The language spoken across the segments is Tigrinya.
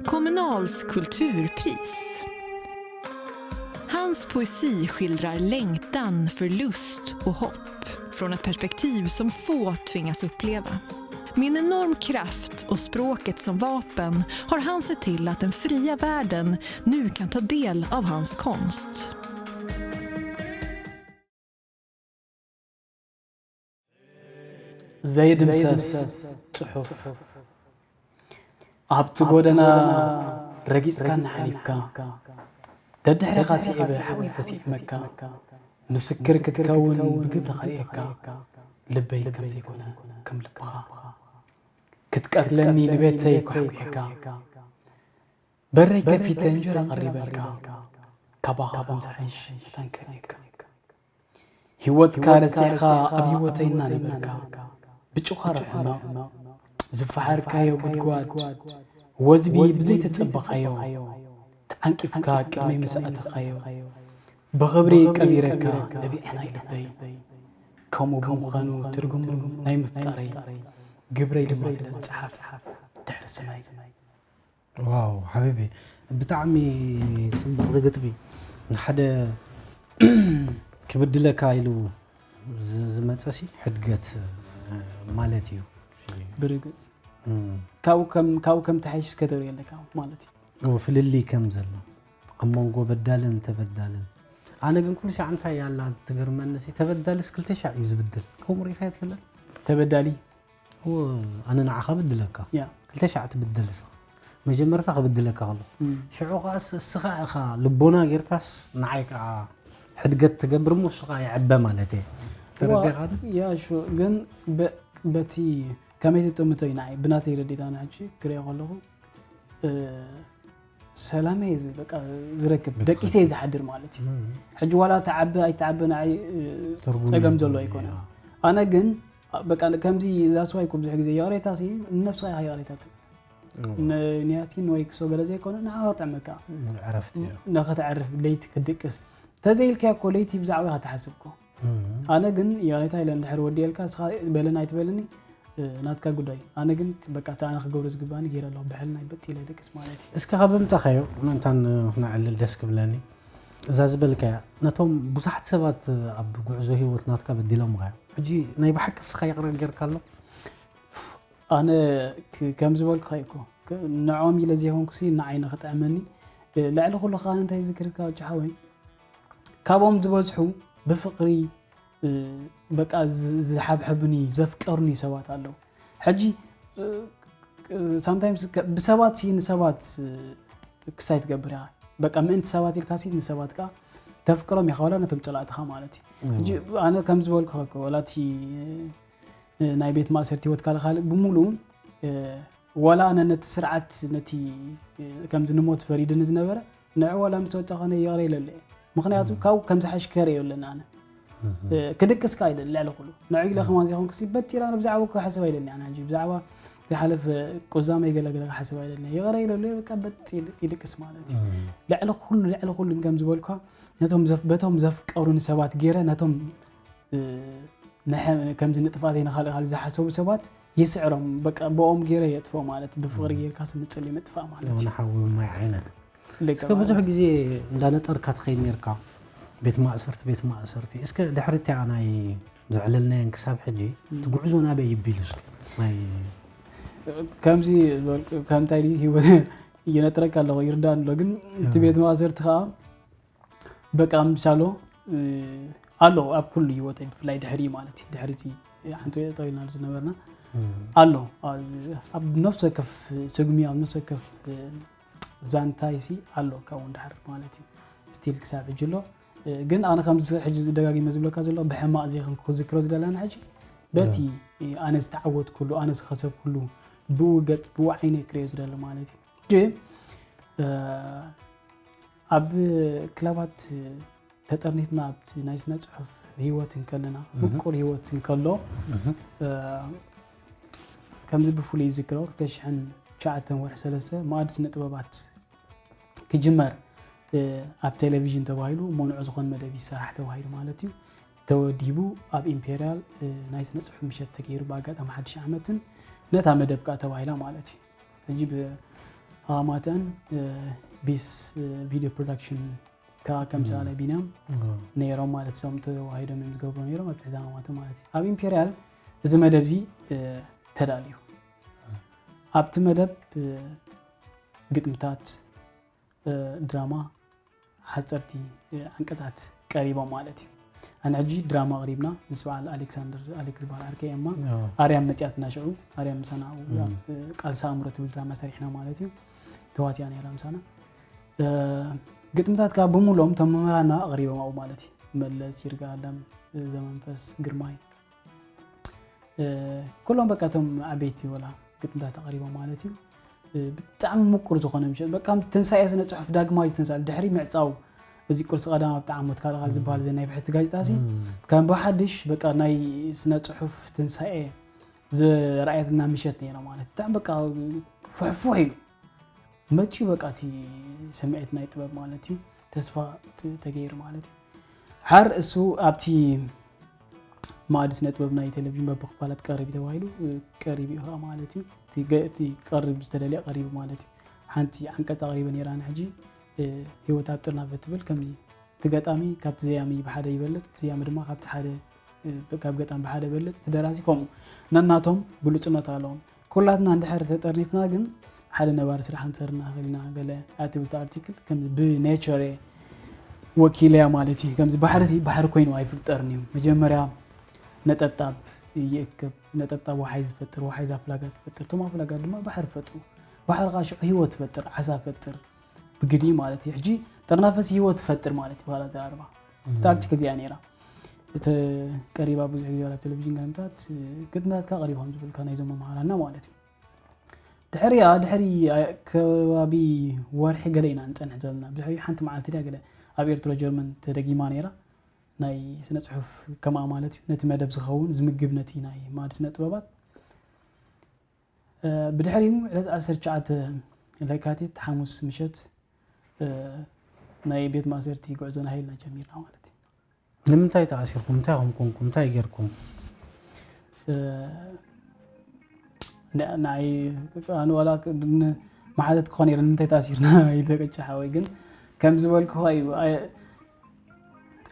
Kommunals kulturpris. Hans poesi skildrar längtan, förlust och hopp från ett perspektiv som få tvingas uppleva. Med en enorm kraft och språket som vapen har han sett till att den fria världen nu kan ta del av hans konst. ዘይድምሰስ ጽሑፍ። ኣብቲ ጎደና ረጊጽካኒ ሓሊፍካ፣ ደድሕሪኻ ስዒበ ሓወይ ፈሲዕመካ፣ ምስክር ክትከውን ብግብሪ ከርእየካ፣ ልበይ ከም ዘይኮነ ከም ልብኻ ክትቀትለኒ ንቤተይ ኳሕኲሕካ፣ በረይ ከፊተ እንጀራ ቀሪበልካ፣ ካባኻ ከም ዝሓይሽ መታን ከርእየካ። ህይወትካ ረሲዕካ ኣብ ህይወተይ እናነበርካ፣ ብጭዃሮ ሕመቕ ዝፈሓርካዮ ጉድጓድ ወዝቢ ብዘይተጸበኻዮ ተዓንቂፍካ ቅድመይ ምስ ኣተኻዮ፣ ብኽብሪ ቀቢረካ ነቢዐ ናይ ልበይ። ከምኡ ብምዃኑ ትርጉም ናይ ምፍጣረይ፣ ግብረይ ድማ ስለ ዝጸሓፍ ድሕሪ ስመይ። ዋው ሓቢቢ ብጣዕሚ ጽብቕቲ ግጥሚ። ንሓደ ክብድለካ ኢሉ ዝመጸሲ ሕድገት ማለት እዩ። ብርግጽ ካብኡ ከም ካብኡ ከም ተሓይሽ ከተርኢ ኣለካ ማለት እዩ። ፍልልይ ከም ዘሎ ኣብ መንጎ በዳልን ተበዳልን። ኣነ ግን ኩሉ ሻዕ እንታይ ያላ ትገርመኒ ሲ ተበዳልስ ክልተ ሻዕ እዩ ዝብድል። ከምኡ ሪኢኻ ይትፍለጥ? ተበዳሊ እዎ ኣነ ንዓኻ ብድለካ ያ ክልተ ሻዕ ትብደል እስኻ መጀመርታ ክብድለካ ከሎ እም። ሽዑ ከኣስ እስኻ ኢኻ ልቦና ጌርካስ ንዓይ ከዓ ሕድገት ትገብር እሞ እሱ ከዓ ይዕበ ማለት እየ ተረዲኻ ዶ? ያ ሹ ግን በ- በቲ ከመይ ትጥምቶ እዩ ንዓይ ብናተይ ረዲእታ ንሕጂ ክሪኦ ከለኹ እ፣ ሰላመይ ዝ- በቃ ዝረክብ በትኽክል። ደቂሰ እየ ዝሓድር ማለት እዩ ሕጂ ዋላ ተዓበ ኣይተዓበ ንዓይ እ፣ ትርጉም ጸገም የብሉን፣ ዘሎ ኣይኮነን ያ። ኣነ ግን በቃ ከምዚ እዛ ስዋይ እኮ ብዙሕ ግዜ ይቕሬታ ሲ ንነብስኻ ኢኻ ይቕሬታ ትብል ን- ንያቲን ወይ ክሶ ገለ ዘይኮነ ንዓኻ ክጥዕመካ ዕረፍቲ እዩ። ንኸተዕርፍ ለይቲ ክትድቅስ ተዘይልካዮ እኮ ለይቲ ብዛዕባ ኢኻ ትሓስብ እኮ እም። ኣነ ግን ይቕሬታ ኢለ እንድሕር ወዲኤልካ እስኻ በለኒ ኣይትበለኒ እ፣ ናትካ ጉዳይ ኣነ ግን በቃ እቲ ኣነ ክገብሮ ዝግባኒ ገይረ ኣለኹ ብሕልናይ በጥ ኢለ ይድቅስ ማለት እዩ እስኪ ካብ ምምጻኻዮ ምእንታን ክነዕልል ደስ ክብለኒ እዛ ዝበልካያ ነቶም ብዙሓት ሰባት ኣብ ጉዕዞ ህይወት ናትካ በዲሎምኻ እዮም ሕጂ ናይ ብሓቂ እስኻ ይቕረ ጌርካ ኣሎ ኣነ ክ- ከም ዝበልኩኻ እዩ እኮ ክ- ንዖም ኢለ ዘይኮንኩሲ ንዓይ ንኽጥዕመኒ እ፣ ልዕሊ ኩሉ ከዓ እንታይ ዝክርካ ወዲ ሓወይ ካብኦም ዝበዝሑ ብፍቕሪ እ፣ በቃ ዝ- ዝሓብሐቡኒ ዘፍቀሩኒ ሰባት ኣለዉ ሕጂ እ፣ እ፣ ሳምታይምስ ከ- ብሰባት ሲ ንሰባት እ፣ ክሳይ ትገብር ኢኻ በቃ ምእንቲ ሰባት ኢልካ ሲ ንሰባት ከዓ ተፍቅሮም ኢኻ ዋላ ነቶም ጸላእትኻ ማለት እዩ ሕጂ ኣነ ከም ዝበልኩኻ እኮ ዋላ እቲ እ፣ ናይ ቤት ማእሰርቲ ህይወት ካልእ ካልእ ብምሉኡ እ፣ ዋላ ኣነ ነቲ ስርዓት ነቲ እ፣ ከምዚ ንሞት ፈሪድኒ ዝነበረ ንዕ ዋላ ምስ ወጣ ኾነ ይቕረ ኢለሉ እየ ምኽንያቱ ካብኡ ከም ዝሓሽ ከርእዮ ኣለኒ ኣነ እ፣ ክድቅስ ከኣ ኢለ ልዕሊ ኩሉ ንዕ ኢለ ከማን ዘይኮንኩሲ በቲራ ብዛዕባ ክሓስብ ኣይደልኒ ኣነ ሕጂ ብዛዕባ ዝሓለፈ ቁዛመ ይገለገለ ክሓስብ ኣይደልኒ ይቕረ ኢለሉ እየ በቃ በጥ ኢል- ይድቅስ ማለት እዩ ልዕሊ ኩሉ ልዕሊ ኩሉ ከም ዝበልኳ ነቶም ዘፍ- በቶም ዘፍቀሩኒ ሰባት ገይረ ነቶም እ፣ ንሐ- ከምዚ ንጥፍኣተይ ንኻልእ ካልእ ዝሓሰቡ ሰባት ይስዕሮም በቃ ብኦም ገይረ የጥፍኦ ማለት ብፍቕሪ ጌርካ ስንጽል ምጥፋእ ማለት እዩ ንሓዊ ማይ ዓይነት ልክ እስከ ብዙሕ ማለት ግዜ እንዳነጠርካ ትኸይድ ነርካ ቤት ማእሰርቲ ቤት ማእሰርቲ እስከ ድሕሪ እቲኣ ናይ ዘዕለልናየን ክሳብ ሕጂ እቲ ጉዕዞ ናበይ ይቢሉ እስከ ናይ ከምዚ ዝበልኩ- ከምታይ ድዩ ህይወት ይነጥረካ ኣለኹ ይርዳን ኣሎ ግን እቲ ቤት ማእሰርቲ ከዓ በቃ ምሳሎ ኣሎ ኣብ ኩሉ ህይወተይ ብፍላይ ድሕሪ ማለት እዩ ድሕሪ እቲ ሓንቲ ጠው ኢልና ዝነበርና ኣሎ ኣብ ነፍሲ ወከፍ ስጉሚ ኣብ ነፍሲ ወከፍ ዛንታይ ሲ ኣሎ ካብኡ ንድሓር ማለት እዩ ስቲል ክሳብ ሕጂ ኣሎ ግን ኣነ ከምዚ ሕጂ ደጋጊመ ዝብለካ ዘሎ ብሕማቕ ዘይኮንኩ ክዝክሮ ዝደለና ሕጂ በቲ ኣነ ዝተዓወትኩሉ ኣነ ዝኸሰብኩሉ ብኡ ገፅ ብኡ ዓይነ ክሪኦ ዝደሊ ማለት እዩ። ሕጂ ኣብ ክለባት ተጠርኒፍና ኣብቲ ናይ ስነ ፅሑፍ ህይወት እንከለና ምቁር ህይወት እንከሎ ከምዚ ብፍሉይ ዝክሮ ክልተ ሽሕን ትሽዓተን ወርሒ ሰለስተ መኣዲ ስነ ጥበባት ክጅመር ኣብ ቴሌቪዥን ተባሂሉ እሞ ንዑ ዝኾን መደብ ይሰራሕ ተባሂሉ ማለት እዩ። ተወዲቡ ኣብ ኢምፔርያል ናይ ስነ ፅሑፍ ምሸት ተገይሩ ብኣጋጣሚ ሓድሽ ዓመትን ነታ መደብ ከዓ ተባሂላ ማለት እዩ። ሕጂ ብኣማተን ቢስ ቪድዮ ፕሮዳክሽን ከዓ ከም ሰኣላይ ቢንያም ነይሮም ማለት እሶም ተዋሂዶም እዮም ዝገብሩ ነይሮም ኣብ ትሕቲ ኣማተ ማለት እዩ። ኣብ ኢምፔርያል እዚ መደብ እዚ ተዳልዩ ኣብቲ መደብ ግጥምታት ድራማ ሓፀርቲ ዓንቀፃት ቀሪቦም ማለት እዩ። ኣነ ሕጂ ድራማ ኣቕሪብና ምስ በዓል ኣሌክሳንደር ኣሌክ ዝበሃል ዓርከ እማ ኣርያም መፅያትና ሽዑ ኣርያም ምሳና ቃልሲ ኣእምሮ ትብል ድራማ ሰሪሕና ማለት እዩ። ተዋሲኣ ነይራ ምሳና ግጥምታት ከዓ ብምሎም እቶም መምህራና ኣቕሪቦም ኣብኡ ማለት እዩ። መለስ ይርጋ ኣለም ዘመንፈስ ግርማይ ኩሎም በቃ እቶም ዓበይቲ ወላ ግጥምታት ኣቕሪቦም ማለት እዩ። ብጣዕሚ ምቁር ዝኾነ ምሸት በቃ ትንሳኤ ስነ ፅሑፍ ዳግማዊ ዝትንሳኤ ድሕሪ ምዕፃው እዚ ቁርሲ ቀዳም ኣብ ጣዕሞት ካልኻል ዝበሃል ዘ ናይ ብሕቲ ጋዜጣ ሲ ከም ብሓድሽ በቃ ናይ ስነ ፅሑፍ ትንሳኤ ዝረኣየትና ምሸት ነይራ ማለት ብጣዕሚ በቃ ፍሕፉሕ ኢሉ መፂኡ በቃ እቲ ስምዒት ናይ ጥበብ ማለት እዩ ተስፋ ተገይሩ ማለት እዩ። ሓር እሱ ኣብቲ ማእዲ ስነ ጥበብ ናይ ቴሌቪዥን በብክፋላት ቀሪብ ተባሂሉ ቀሪብ እዩ ከዓ ማለት እዩ። እቲ ክቀርብ ዝተደልየ ቀሪቡ ማለት እዩ። ሓንቲ ዓንቀፅ ኣቕሪበ ነይራ ንሕጂ ህይወት ኣብ ጥርናፈ ትብል ከምዚ እቲ ገጣሚ ካብቲ ዘያሚ ብሓደ ይበልፅ እቲ ዘያሚ ድማ ካብቲ ሓደ ካብ ገጣሚ ብሓደ በልፅ እቲ ደራሲ ከምኡ ነናቶም ብሉፅነት ኣለዎም። ኩላትና እንድሕር ተጠርኒፍና ግን ሓደ ነባሪ ስራሕ ክንሰርና ኽእል ኢና። ገለ ኣትብልቲ ኣርቲክል ከምዚ ብኔቸር ወኪለያ ማለት እዩ። ከምዚ ባሕሪ ሲ ባሕሪ ኮይኑ ኣይፍጠርን እዩ። መጀመርያ ነጠብጣብ ይእክብ። ነጠብጣብ ወሓይ ዝፈጥር፣ ወሓይ ዛፍላጋት ይፈጥር። እቶም ኣፍላጋት ድማ ባሕሪ ፈጥሩ። ባሕሪ ከዓ ሽዑ ህይወት ይፈጥር፣ ዓሳ ፈጥር ብግዲ ማለት እዩ። ሕጂ ጠርናፈሲ ህይወት ይፈጥር ማለት እዩ። በላ ዘራርባ እታ ኣርቲክል እዚኣ ነይራ። እቲ ቀሪባ ብዙሕ ግዜ ኣብ ቴሌቪዥን ገለምታት ግጥምታትካ ቀሪቦም ዝብልካ ናይዞም መምሃራና ማለት እዩ። ድሕሪኣ ድሕሪ ከባቢ ወርሒ ገለ ኢና ንፀንሕ ዘለና። ድሕሪ ሓንቲ መዓልቲ ድያ ገለ ኣብ ኤርትሮ ጀርመን ተደጊማ ነይራ። ናይ ስነ ፅሑፍ ከምኣ ማለት እዩ። ነቲ መደብ ዝኸውን ዝምግብ ነቲ ናይ ማድ ስነ ጥበባት ብድሕሪኡ ዕለት ዓሰርተ ትሽዓተ ለካቲት ሓሙስ ምሸት ናይ ቤት ማእሰርቲ ጉዕዞና ሃይልና ጀሚርና ማለት እዩ። ንምንታይ ተኣሲርኩም? እንታይ ኢኹም ኮንኩም? እንታይ ጌርኩም? ንዓይ ኣነ ዋላ መሓተት ክኾን እየ ንምንታይ ተኣሲርና ኢለ ቅጫ ሓወይ ግን ከም ዝበልኩኻ እዩ።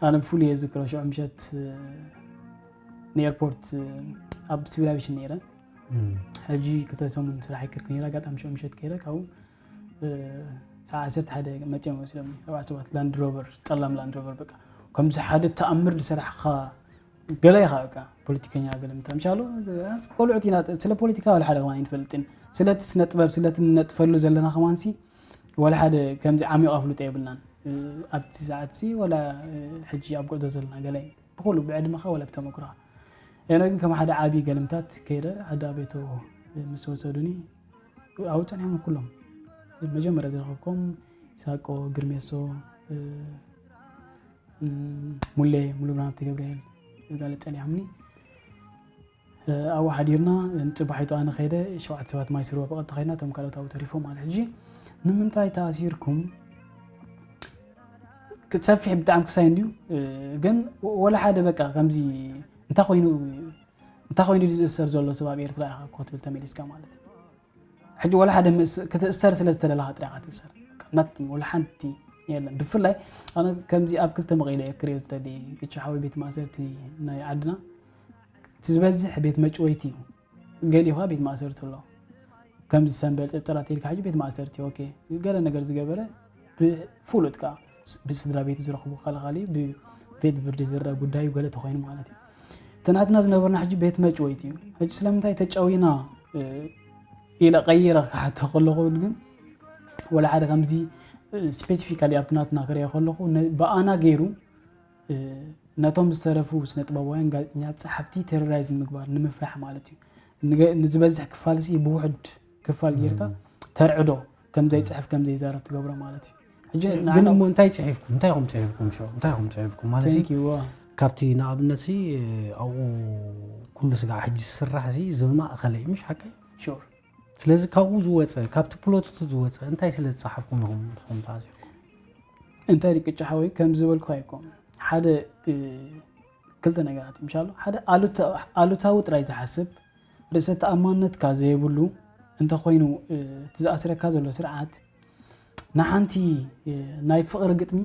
ኣነ ብፍሉይ እየ ዝዝክሮ ሽዑ ምሸት ንኤርፖርት ኣብ ሲቪል ኣቪሽን ነይረ። ሕጂ ክልተ ሰሙን ስራሕ ይከድኩ ነይረ ኣጋጣሚ ሽዑ ምሸት ከይረ ካብኡ ሰዓ ዓሰርተ ሓደ መፅዮም ወሲዶም ኣርባዕተ ሰባት ላንድ ሮቨር ፀላም ላንድ ሮቨር በቃ ከምዚ ሓደ ተኣምር ዝሰራሕኻ ገለ ኢኻ በቃ ፖለቲከኛ ገለ ምታ ምሻሉ ቆልዑት ኢና ስለ ፖለቲካ ዋላ ሓደ ከማን ኣይንፈልጥን ስለቲ ስነ ጥበብ ስለቲ ንነጥፈሉ ዘለና ከማንሲ ዋላ ሓደ ከምዚ ዓሚቕ ኣፍልጦ የብልናን ኣብቲ ሰዓትሲ ዋላ ሕጂ ኣብ ጉዕዞ ዘለና ገለ ብኩሉ ብዕድመኻ ዋላ ብተመክሮኻ ኤነ ግን ከም ሓደ ዓብዪ ገልምታት ከይደ ሓደ ኣቤቶ ምስ ወሰዱኒ ኣብኡ ጸኒሖም ኩሎም መጀመርያ ዝረኸብኮም ይስሃቆ ግርሜሶ ሙሌ ሙሉብርሃን ሃብተገብርኤል ጋለ ጸኒሖምኒ ኣብኡ ሓዲርና ንጽባሒቱ ኣነ ከይደ ሸውዓተ ሰባት ማይ ስርወ ብቐጥታ ከይድና እቶም ካልኦት ኣብኡ ተሪፎም ማለት ሕጂ ንምንታይ ተኣሲርኩም ክትሰፊሕ ብጣዕሚ ክሳይ እንድዩ ግን ወላ ሓደ በቃ ከምዚ እንታይ ኮይኑ እንታይ ኮይኑ ድዩ ዝእሰር ዘሎ ሰብ ኣብ ኤርትራ ኢኻ እኮ ትብል ተመሊስካ ማለት ሕጂ ወላ ሓደ ክትእሰር ስለ ዝተደለኻ ጥራይ ኢኻ ትእሰር ናቲንግ ወላ ሓንቲ የለን ብፍላይ ኣነ ከምዚ ኣብ ክልተ መቒለ እየ ክሪኦ ዝደሊ ግቻ ሓወይ ቤት ማእሰርቲ ናይ ዓድና እቲ ዝበዝሕ ቤት መጭወይቲ እዩ ገሊኡ ከዓ ቤት ማእሰርቲ ኣሎ ከምዚ ሰንበል ጸርጸራት ኢልካ ሕጂ ቤት ማእሰርቲ ኦኬ ገለ ነገር ዝገበረ ብፍሉጥ ከዓ ብስድራ ቤት ዝረኽቡ ካልኻሊ ብቤት ፍርዲ ዝረአ ጉዳይ ገለ ተኮይኑ ማለት እዩ እቲ ናትና ዝነበርና ሕጂ ቤት መጭወይቲ እዩ ሕጂ ስለምንታይ ተጨዊና ኢለ ቀይረ ክሓቶ ከለኹ ግን ወላ ሓደ ከምዚ ስፔሲፊካሊ ኣብቲ ናትና ክሪኦ ከለኹ ብኣና ገይሩ ነቶም ዝተረፉ ስነ ጥበባውያን ጋዜጠኛታት ጸሓፍቲ ቴሮራይዝ ንምግባር ንምፍራሕ ማለት እዩ። ንገ- ንዝበዝሕ ክፋል ሲ ብውሕድ ክፋል ጌርካ ተርዕዶ ከም ዘይጽሕፍ ከም ዘይዛረብ ትገብሮ ማለት እዩ። ሕጂ ግን እሞ እንታይ ጽሒፍኩም እንታይ ኢኹም ጽሒፍኩም ሸው እንታይ ኢኹም ጽሒፍኩም ማለት ሲ Thank you። ካብቲ ንኣብነት ሲ ኣብኡ ኩሉ ስጋዕ ሕጂ ዝስራሕ ሲ ዝማእኸለ እዩ ምሽ ሓቀይ ሹር ስለዚ ካብኡ ዝወፀ ካብቲ ፕሎት ዝወፀ እንታይ ስለ ዝፀሓፍኩም ኢኹም ንስኹም ተኣሲርኩም እንታይ ዲ ቅጫ ሓወይ ከም ዝበልኩ ኣይኮን ሓደ እ፣ ክልተ ነገራት እዩ ምሻሎ ሓደ ኣሉታ- ኣሉታዊ ጥራይ ዝሓስብ ርእሰ ተኣማንነትካ ዘይብሉ እንተኮይኑ እ፣ እቲ ዝኣስረካ ዘሎ ስርዓት ንሓንቲ እ፣ ናይ ፍቕሪ ግጥሚ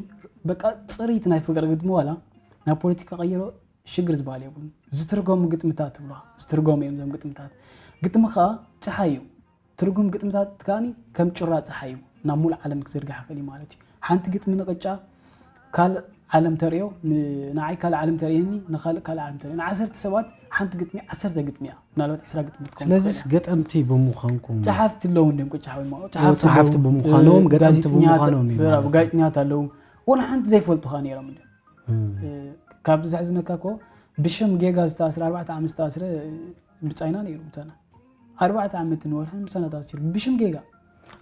በቃ ፅሪት ናይ ፍቕሪ ግጥሚ ዋላ ናብ ፖለቲካ ቀይሮ ሽግር ዝበሃል የብሉን። ዝትርጎሙ ግጥምታት ትብሉኻ ዝትርጎሙ እዮም እዞም ግጥምታት። ግጥሚ ከዓ ፀሓይ እዩ። ትርጉም ግጥምታት ከዓኒ ከም ጩራ ፀሓይ እዩ ናብ ሙሉእ ዓለም ክዝርጋሕ ይኽእል እዩ ማለት እዩ። ሓንቲ ግጥሚ ንቅጫ ካልእ ዓለም ተርእዮ ን- ንዓይ ካልእ ዓለም ተርእየኒ ንካልእ ካልእ ዓለም ተርእዮ ንዓሰርተ ሰባት ሓንቲ ግጥሚ ዓሰርተ ግጥሚ እያ ምናልባት ዕስራ ግጥሚ ክትከውን ስለዚስ ትኽእል እያ። ገጠምቲ ብምዃንኩም ፀሓፍቲ ኣለዉ እንዲም ቅጫ ሓወይ ማኦ ጸሓፍቲ ብምዃኖም ገጠምቲ ብምዃኖም እዩ ማለት እዩ። ጋዜጠኛት ኣለዉ ወላ ሓንቲ ዘይፈልጡ ከዓ ነይሮም እንዲም እም። ካብዚ ዘሕዝነካ እኮ ብሽም ጌጋ ዝተኣስረ ኣርባዕተ ዓመት ዝተኣስረ ብጻይና ነይሩ ምሳና ኣርባዕተ ዓመትን ወርሕን ምሳና ተኣሲሩ ብሽም ጌጋ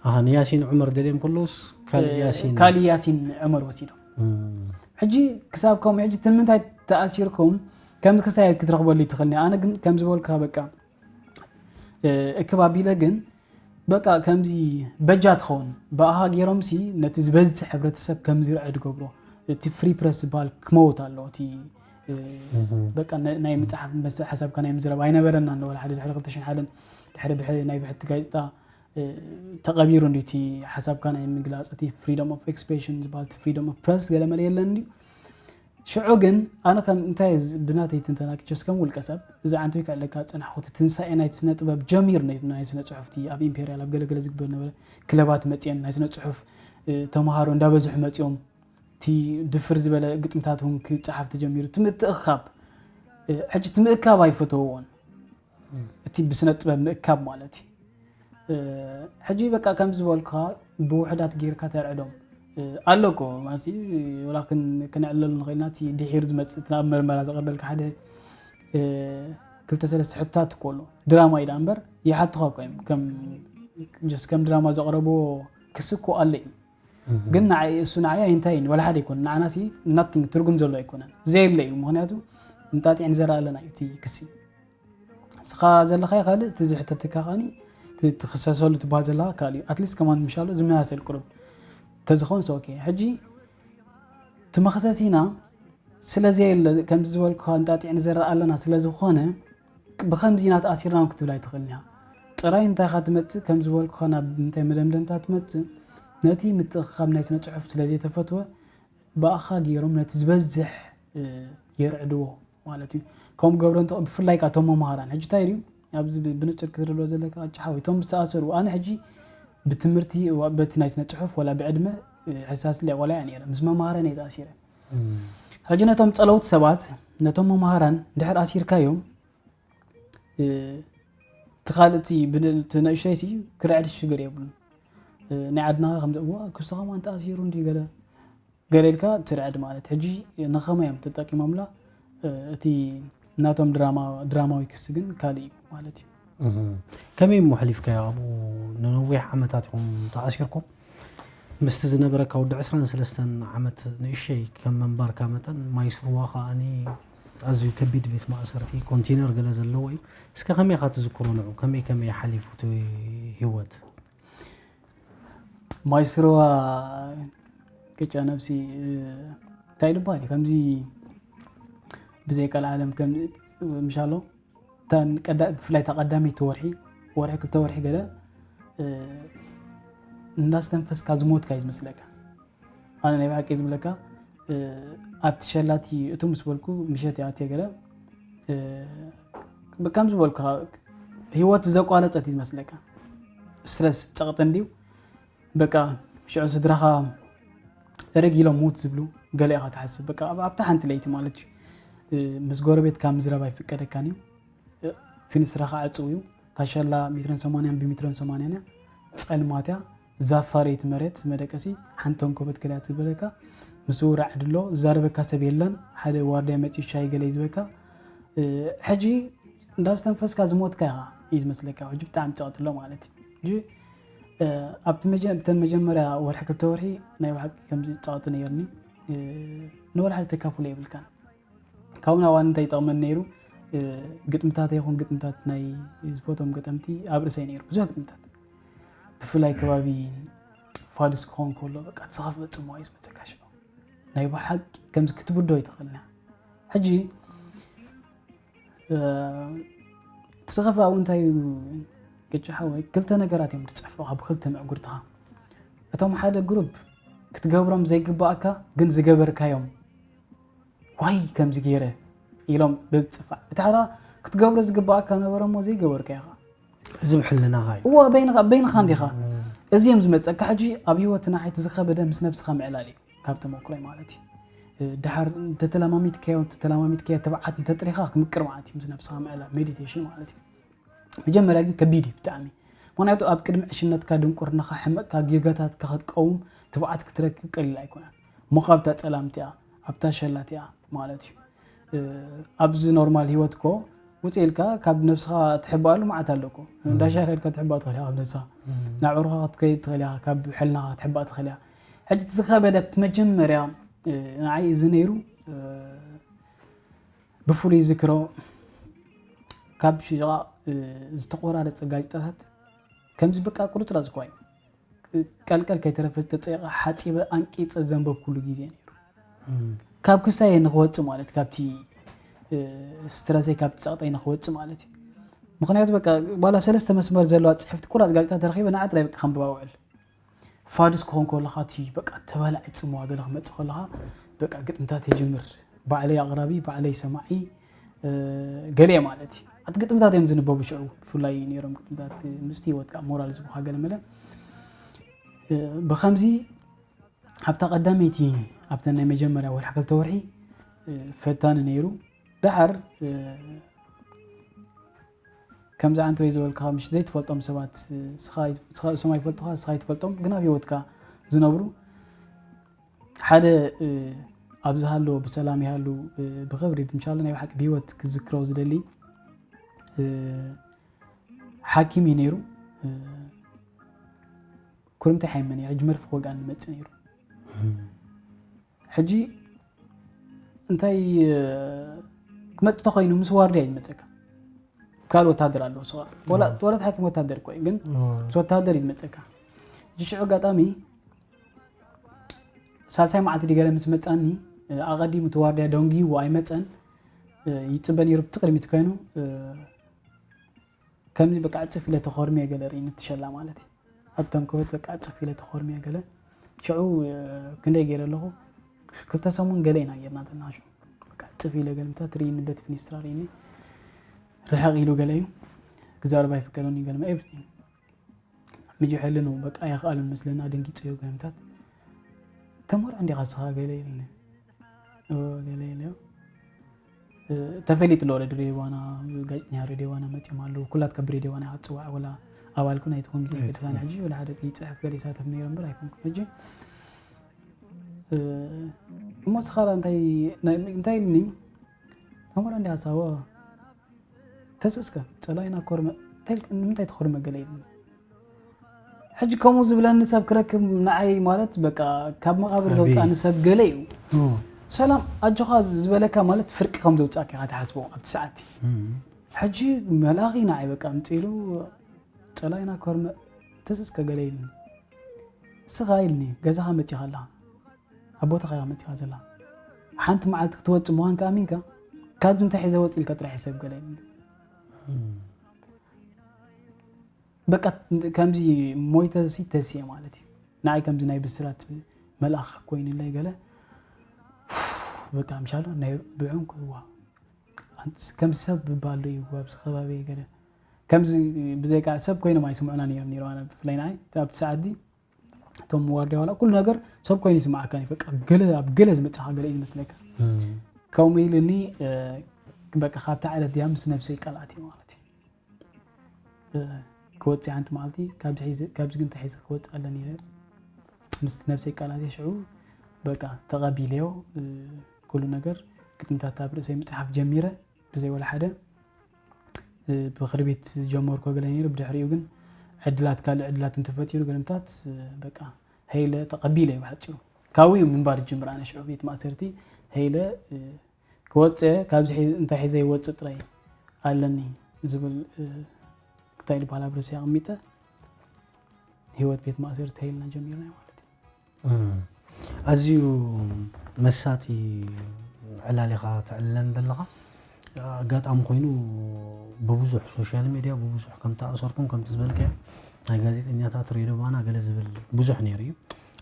ኣሃ ንያሲን ዑመር ደልዮም ከለውስ ካልእ ያሲን ካልእ ያሲን ዑመር ወሲዶም እም። ሕጂ ክሳብ ከምኡ ሕጂ ትምንታይ ተኣሲርኩም ከምዚ ክሳየት ክትረኽበሉ ትኽእል ኣነ ግን ከም ዝበልካ በቃ እክብ ኣቢለ ግን በቃ ከምዚ በጃ ትኸውን ብኣኻ ገይሮምሲ ነቲ ዝበዝሕ ሕብረተሰብ ከምዚ ርዐ ድገብሮ እቲ ፍሪ ፕረስ ዝበሃል ክመውት ኣለዎ እቲ በቃ ናይ ምፅሓፍ መሰል ሓሳብካ ናይ ምዝረብ ኣይነበረና እንደ ሓደ ድሕሪ ክልተ ሽሕን ሓደን ድሕሪ ናይ ብሕቲ ጋዜጣ ተቐቢሩ እንዲ እቲ ሓሳብካ ናይ ምግላፅ እቲ ፍሪደም ኦፍ ኤክስፕሬሽን ዝበሃል ፍሪደም ኦፍ ፕረስ ገለ መለ የለን እንዲ ሽዑ ግን ኣነ ከም እንታይ ብናተይ ትንተና ክቸስ ከም ውልቀ ሰብ እዚ ዓንቶ ይክዕለካ ዝፀናሕኩ እቲ ትንሳኤ ናይቲ ስነ ጥበብ ጀሚር ናይ ስነ ፅሑፍቲ ኣብ ኢምፔሪያል ኣብ ገለገለ ዝግበር ነበረ ክለባት መፅየን ናይ ስነ ፅሑፍ ተምሃሮ እንዳበዝሑ መፅዮም እቲ ድፍር ዝበለ ግጥምታት እውን ክፀሓፍ ተጀሚሩ እቲ ምትእኻብ ሕጂ እቲ ምእካብ ኣይፈተውዎን እቲ ብስነ ጥበብ ምእካብ ማለት እዩ ሕጂ በቃ ከም ዝበልኩኻ ብውሕዳት ጌርካ ተርዕዶም ኣሎ እኮ ማሲ ወላ ክንዕለሉ ንኽእልና እቲ ድሒሩ ዝመፅእ እቲ ናብ መርመራ ዘቕርበልካ ሓደ ክልተ ሰለስተ ሕቶታት እኮ ኣሎ ድራማ እዩ ደኣ እምበር ይሓቱኻ እኮ እዮም ከም ጀስት ከም ድራማ ዘቕረብዎ ክሲ እኮ ኣሎ እዩ ግን ንዓይ እሱ ንዓይ እንታይ እዩ ወላ ሓደ ኣይኮነ ንዓና ሲ ናቲንግ ትርጉም ዘሎ ኣይኮነን ዘየለ እዩ ምክንያቱ እንጣጢዕ ንዘረኣለና እዩ እቲ ክሲ እስኻ ዘለኻዮ ካልእ እቲ ዝሕተትካ ከኒ ትኽሰሰሉ ትበሃል ዘለኻ ካልእ እዩ ኣትሊስት ከማን ምሻሎ ዝመሳሰል ቁሩብ ተዝኾን ሶ ኦኬ ሕጂ ትመኽሰሲና ስለ ዘየለ ከምዚ ዝበልኩኻ እንጣጢዕ ንዘረእ ኣለና ስለ ዝኾነ ብኸምዚ ኢና ተኣሲርና እውን ክትብል ኣይትኽእልን ኢኻ ጥራይ እንታይ ኢኻ ትመፅእ ከም ዝበልኩኻ ናብ ምንታይ መደምደምታ ትመፅእ ነቲ ምትእኽኻብ ናይ ስነ ፅሑፍ ስለ ዘይተፈትወ ብኣኻ ገይሮም ነቲ ዝበዝሕ የርዕድዎ ማለት እዩ። ከምኡ ገብረ እንተ ብፍላይ ከኣ እቶም መምሃራን ሕጂ እንታይ ድዩ ኣብዚ ብንጹር ክትርድኦ ዘለካ ኣጭሓዊ እቶም ዝተኣሰሩ ኣነ ሕጂ ብትምህርቲ በቲ ናይ ስነ ጽሑፍ ወላ ብዕድመ ሕሳስ ሊያ ቆልዓ እየ ነይረ ምስ መምሃራን እየ ተኣሲረ ሕጂ ነቶም ጸለውቲ ሰባት ነቶም መምሃራን ድሕር ኣሲርካዮም እቲ ካልእ እቲ ንእሽተይ ሲ ክርዕድ ሽግር የብሉን ናይ ዓድና ከምዚ እዋ ክስኻ ማን ተኣሲሩ እንዲ ገለ ገለ ኢልካ ትርዕድ ማለት ሕጂ ንኸመይ እዮም ተጠቂሞምላ እቲ ናቶም ድራማ ድራማዊ ክሲ ግን ካልእ እዩ ማለት እዩ ከመይ እሞ ሕሊፍካዮ ኣብኡ ንነዊሕ ዓመታት ኢኹም ተኣሲርኩም ምስቲ ዝነበረካ ወዲ ዕስራን ሰለስተን ዓመት ንእሸይ ከም ምንባርካ መጠን ማይ ስርዋ ከዓኒ ኣዝዩ ከቢድ ቤት ማእሰርቲ ኮንቴነር ገለ ዘለዎ እዩ እስከ ከመይ ኢኻ ትዝክሮ ንዑ ከመይ ከመይ ሓሊፉ እቲ ህይወት ማይ ስርዋ ቅጫ ነብሲ እንታይ ልባል እዩ ከምዚ ብዘይ ቀልዓለም ምሻሎ ብፍላይ እታ ቀዳመይቲ ወርሒ ወርሒ ክልተ ወርሒ ገለ እንዳስተንፈስካ ዝሞትካ እዩ ዝመስለካ ኣነ ናይ ብሓቂ ዝብለካ ኣብቲ ሸላቲ እቱ ምስ በልኩ ምሸት እያ ኣትየ ገለ ከም ዝበልኩ ህይወት ዘቋረፀት እዩ ዝመስለካ ስትረስ ፀቕጢ እንድዩ በቃ ሽዑ ስድራኻ ረግ ኢሎም ሙት ዝብሉ ገለ ኢኻ ትሓስብ በቃ ኣብታ ሓንቲ ለይቲ ማለት እዩ ምስ ጎረቤትካ ምዝረብ ኣይፍቀደካን እዩ ፊንስትራኻ ዕፅው እዩ ታሸላ ሜትረን ሰማንያን ብሜትረን ሰማንያን እያ ፀልማት እያ ዛፋረይቲ መሬት መደቀሲ ሓንተን ኮበት ገለ ትበለካ ምስኡ ራዕዲ ኣሎ፣ ዝዛረበካ ሰብ የለን። ሓደ ዋርድያ መፂኡ ሻሂ ገለ እዩ ዝበካ። ሕጂ እንዳስተንፈስካ ዝሞትካ ኢኻ እዩ ዝመስለካ። ሕጂ ብጣዕሚ ፀቕጢ ኣሎ ማለት እዩ። ሕጂ ኣብቲ መጀ- እተን መጀመርያ ወርሒ ክልተ ወርሒ ናይ ብሓቂ ከምዚ ፀቕጢ ነይርኒ። ንወላ ሓደ ተካፍሎ የብልካን። ካብኡ ናብ እንታይ ይጠቕመኒ ነይሩ? ግጥምታት ይኹን ግጥምታት ናይ ዝፈቶም ገጠምቲ ኣብ ርእሰይ ነይሩ ብዙሕ ግጥምታት። ብፍላይ ከባቢ ፋዱስ ክኸውን ከሎ በቃ ተኸፈ ጽሞ እዩ ዝመፀካ ሽዑ። ናይ ብሓቂ ከምዚ ክትብዶ ይትኽእልና። ሕጂ እቲ ዝኸፍእ ኣብኡ እንታይ እዩ? ቅጫ ሓወይ ክልተ ነገራት እዮም ዝፅሕፉኻ ብክልተ ምዕጉርትኻ። እቶም ሓደ ግሩፕ ክትገብሮም ዘይግባኣካ ግን ዝገበርካዮም፣ ዋይ ከምዚ ገይረ ኢሎም ብዝፅፋዕ፣ እቲ ሓደ ክትገብሮ ዝግባኣካ ነበረ እሞ ዘይገበርካዮ ኢኻ። እዚ ብሕልናኻ እዩ። እዎ በይንኻ በይንኻ እንዲኻ። እዚ እዮም ዝመፀካ። ሕጂ ኣብ ህይወትና ሓይቲ ዝኸበደ ምስ ነብስኻ ምዕላል እዩ። ካብ ተመክሮይ ማለት እዩ። ድሓር እንተተለማሚድካዮ እንተተለማሚድካዮ ትብዓት እንተጥሪኻ ክምቅር ማለት እዩ። ምስ ነብስኻ ምዕላል ሜዲቴሽን ማለት እዩ። መጀመርያ ግን ከቢድ እዩ ብጣዕሚ። ምክንያቱ ኣብ ቅድሚ ዕሽነትካ ድንቁርናኻ ሕመቅካ ጌጋታትካ ክትቀውም ትብዓት ክትረክብ ቀሊል ኣይኮነን። እሞ ካብታ ጸላምቲኣ ኣብታ ሸላቲኣ ማለት እዩ። ኣብዚ ኖርማል ህይወት እኮ ውፅእ ኢልካ ካብ ነብስኻ ትሕባኣሉ መዓት ኣሎ እኮ። እንዳ ሻሂ ከድካ ትሕባእ ትኽእል ኢኻ ካብ ነብስኻ። ናብ ዕሩኻ ክትከይድ ትኽእል ኢኻ፣ ካብ ሕልናኻ ክትሕባእ ትኽእል ኢኻ። ሕጂ እቲ ዝኸበደ ኣብቲ መጀመርያ ንዓይ እዚ ነይሩ። ብፍሉይ ዝክሮ ካብ ሽቓቕ ዝተቆራረፀ ጋዜጣታት ከምዚ በቃ ቁርፅራፅ እኳ እዩ። ቀልቀል ከይተረፈ ዝተፀየቐ ሓፂበ ኣንቂፀ ዘንበብኩሉ ግዜ ነይሩ። ካብ ክሳየ ንክወፅእ ማለት ካብቲ ስትረሰይ ካብቲ ፀቕጠይ ንክወፅእ ማለት እዩ። ምክንያቱ በቃ ዋላ ሰለስተ መስመር ዘለዋ ፅሕፍቲ ቁራፅ ጋዜጣ ተረኪበ ንዓ ጥራይ በቃ ከንብባ ውዕል። ፋዱስ ክኾን ከለኻ እቲ በቃ ተባላዒ ፅምዋ ገለ ክመፅእ ከለኻ በቃ ግጥምታት የጅምር። ባዕለይ ኣቕራቢ፣ ባዕለይ ሰማዒ ገለ ማለት እዩ። ኣቲ ግጥምታት እዮም ዝንበቡ ሽዑ ብፍላይ ነይሮም ግጥምታት ምስቲ ህይወትካ ሞራል ዝቡኻ ገለ መለ። ብኸምዚ ኣብታ ቀዳመይቲ ኣብተን ናይ መጀመርያ ወርሒ ክልተ ወርሒ ፈታኒ ነይሩ። ደሓር ከምዚ ኣንተ ወይ ዝበልካ ምሽ ዘይትፈልጦም ሰባት እሶም ኣይፈልጡኻ፣ እስኻ ኣይትፈልጦም ግን ኣብ ህይወትካ ዝነብሩ ሓደ ኣብዚ ሃሎ ብሰላም ይሃሉ ብኽብሪ ብምሻሉ ናይ ብሓቂ ብህይወት ክዝክሮ ዝደሊ ሓኪም እዩ ነይሩ። ኩርምቲ ሓይመ ነይረ ሕጂ መርፊ ክወግኣኒ መፅእ ነይሩ። ሕጂ እንታይ ክመፅእ ተኮይኑ ምስ ዋርድያ እዩ ዝመፀካ። ካልእ ወታደር ኣለዎ ስዋ ወላ ሓኪም ወታደር እኮ እዩ ግን ምስ ወታደር እዩ ዝመፀካ። ሕጂ ሽዑ ኣጋጣሚ ሳልሳይ መዓልቲ ድገለ ምስ መፃኒ ኣቐዲሙ እቲ ዋርድያ ደንጉይዎ ኣይመፀን። ይፅበ ነይሩ ብቲ ቅድሚት ኮይኑ ከምዚ በቃ ዕፅፍ ኢለ ተኾርምየ ገለ ርእይኒ ትሸላ ማለት እዩ። ኣብተን ከወት በቃ ዕፅፍ ኢለ ተኾርምየ ገለ ሽዑ ክንደይ ገይረ ኣለኹ ክልተ ሰሙን ገለ ኢና ጌርና ዘለና ሽዑ በቃ ዕፅፍ ኢለ ገለ ምታ ትርእይኒ በቲ ፊኒስትራ ርእይኒ ርሕቕ ኢሉ ገለ እዩ ክዛረብ ኣይፍቀደኒ ገለ everything ምጅ ሕልኑ በቃ ኣይኽኣሉን መስለና ደንጊፀዮ ገለ ምታት ተመርዖ እንዲኻ ስኻ ገለ ኢሉኒ ገለ ኢለዮ ተፈሊጡ ኣሎ ሬድዮ ዋና ጋዜጠኛ ሬድዮ ዋና መፅኦም ኣለዉ ኩላት ካብ ሬድዮ ዋና ኢኻ ትፅዋዕ ወላ ኣባልኩ ናይትኹም ዘይገድሳን ሕጂ ወላ ሓደ ይፅሕፍ ገለ ይሳተፍ ነይረ እምበር ኣይኮንኩ ሕጂ እሞ ስኻላ እንታይ እንታይ ኢልኒ ተምሮ እንዲ ሃሳቦ ተስእስከ ፀላኢና ኮርመ ንምንታይ ተኮርመ ገለ ኢልኒ ሕጂ ከምኡ ዝብለኒ ሰብ ክረክብ ንዓይ ማለት በቃ ካብ መቃብር ዘውፃኒ ሰብ ገለ እዩ ሰላም ኣጆኻ ዝበለካ ማለት ፍርቂ ከም ዘውፃእካ ኢኻ ትሓስቦ ኣብቲ ሰዓት ሕጂ መልኣኺ ንዓይ በቃ ምፅኢሉ ፀላኢና ኮርመ ተስእስከ ገለ ኢልኒ እስኻ ኢልኒ ገዛኻ መፂኻ ኣለኻ ኣብ ቦታኻ ኢኻ መፂኻ ዘላ ሓንቲ መዓልቲ ክትወፅእ ምዃንካ ኣሚንካ ካብዚ እንታይ ሒዘ ወፅእ ኢልካ ጥራሕ ሰብ ገለ ኢልኒ በቃ ከምዚ ሞይተ ሲ ተስየ ማለት እዩ ንዓይ ከምዚ ናይ ብስራት መልኣኽ ኮይኑለይ ገለ በቃ ምሻሎ ናይ ብዕንኩ ዋ ከምዚ ሰብ ብባሎ እዩ ኣብዚ ከባቢ ገለ ከምዚ ብዘይካ ሰብ ኮይኖም ኣይስምዑና ነይሮም ነይሩ ኣነ ብፍላይ ንዓይ ኣብቲ ሰዓት ዲ እቶም ዋርድያ ዋላ ኩሉ ነገር ሰብ ኮይኑ ይስምዓካ እዩ በቃ ገለ ኣብ ገለ ዝመፅኻ ገለ እዩ ዝመስለካ ከምኡ ኢሉኒ በቃ ካብታ ዕለት እዚኣ ምስ ነብሰይ ቃልኣት እዩ ማለት እዩ ክወፅእ ሓንቲ መዓልቲ ካብዚ ግን ተሒዘ ክወፅእ ኣለኒ ኢለ ምስ ነብሰይ ቃልኣት እየ ሽዑ በቃ ተቐቢለዮ። ኩሉ ነገር ግጥምታት ኣብ ርእሰይ ምፅሓፍ ጀሚረ። ብዘይ ወላ ሓደ ብክርቢት ዝጀመርኮ ገለ ነይሩ። ብድሕሪኡ ግን ዕድላት፣ ካልእ ዕድላት እንተፈጢሩ፣ ግጥምታት በቃ ሀይለ ተቐቢለ እዩ ብሓፂሩ። ካብኡ እዩ ምንባር ጅምር። ኣነ ሽዑ ቤት ማእሰርቲ ሀይለ ክወፅእ፣ ካብዚ እንታይ ሒዘ ይወፅእ ጥራይ ኣለኒ ዝብል እንታይ ዝበሃል ኣብ ርእሲ ኣቐሚጠ ህይወት ቤት ማእሰርቲ ሀይልና ጀሚርና ማለት እዩ። ኣዝዩ መሳጢ ዕላል ኢኻ ትዕልለን ዘለኻ። ኣጋጣሚ ኮይኑ ብብዙሕ ሶሻል ሜድያ ብብዙሕ ከም ተኣሰርኩም ከምቲ ዝበልካዮ ናይ ጋዜጠኛታት ሬድዮ ባና ገለ ዝብል ብዙሕ ነይሩ እዩ።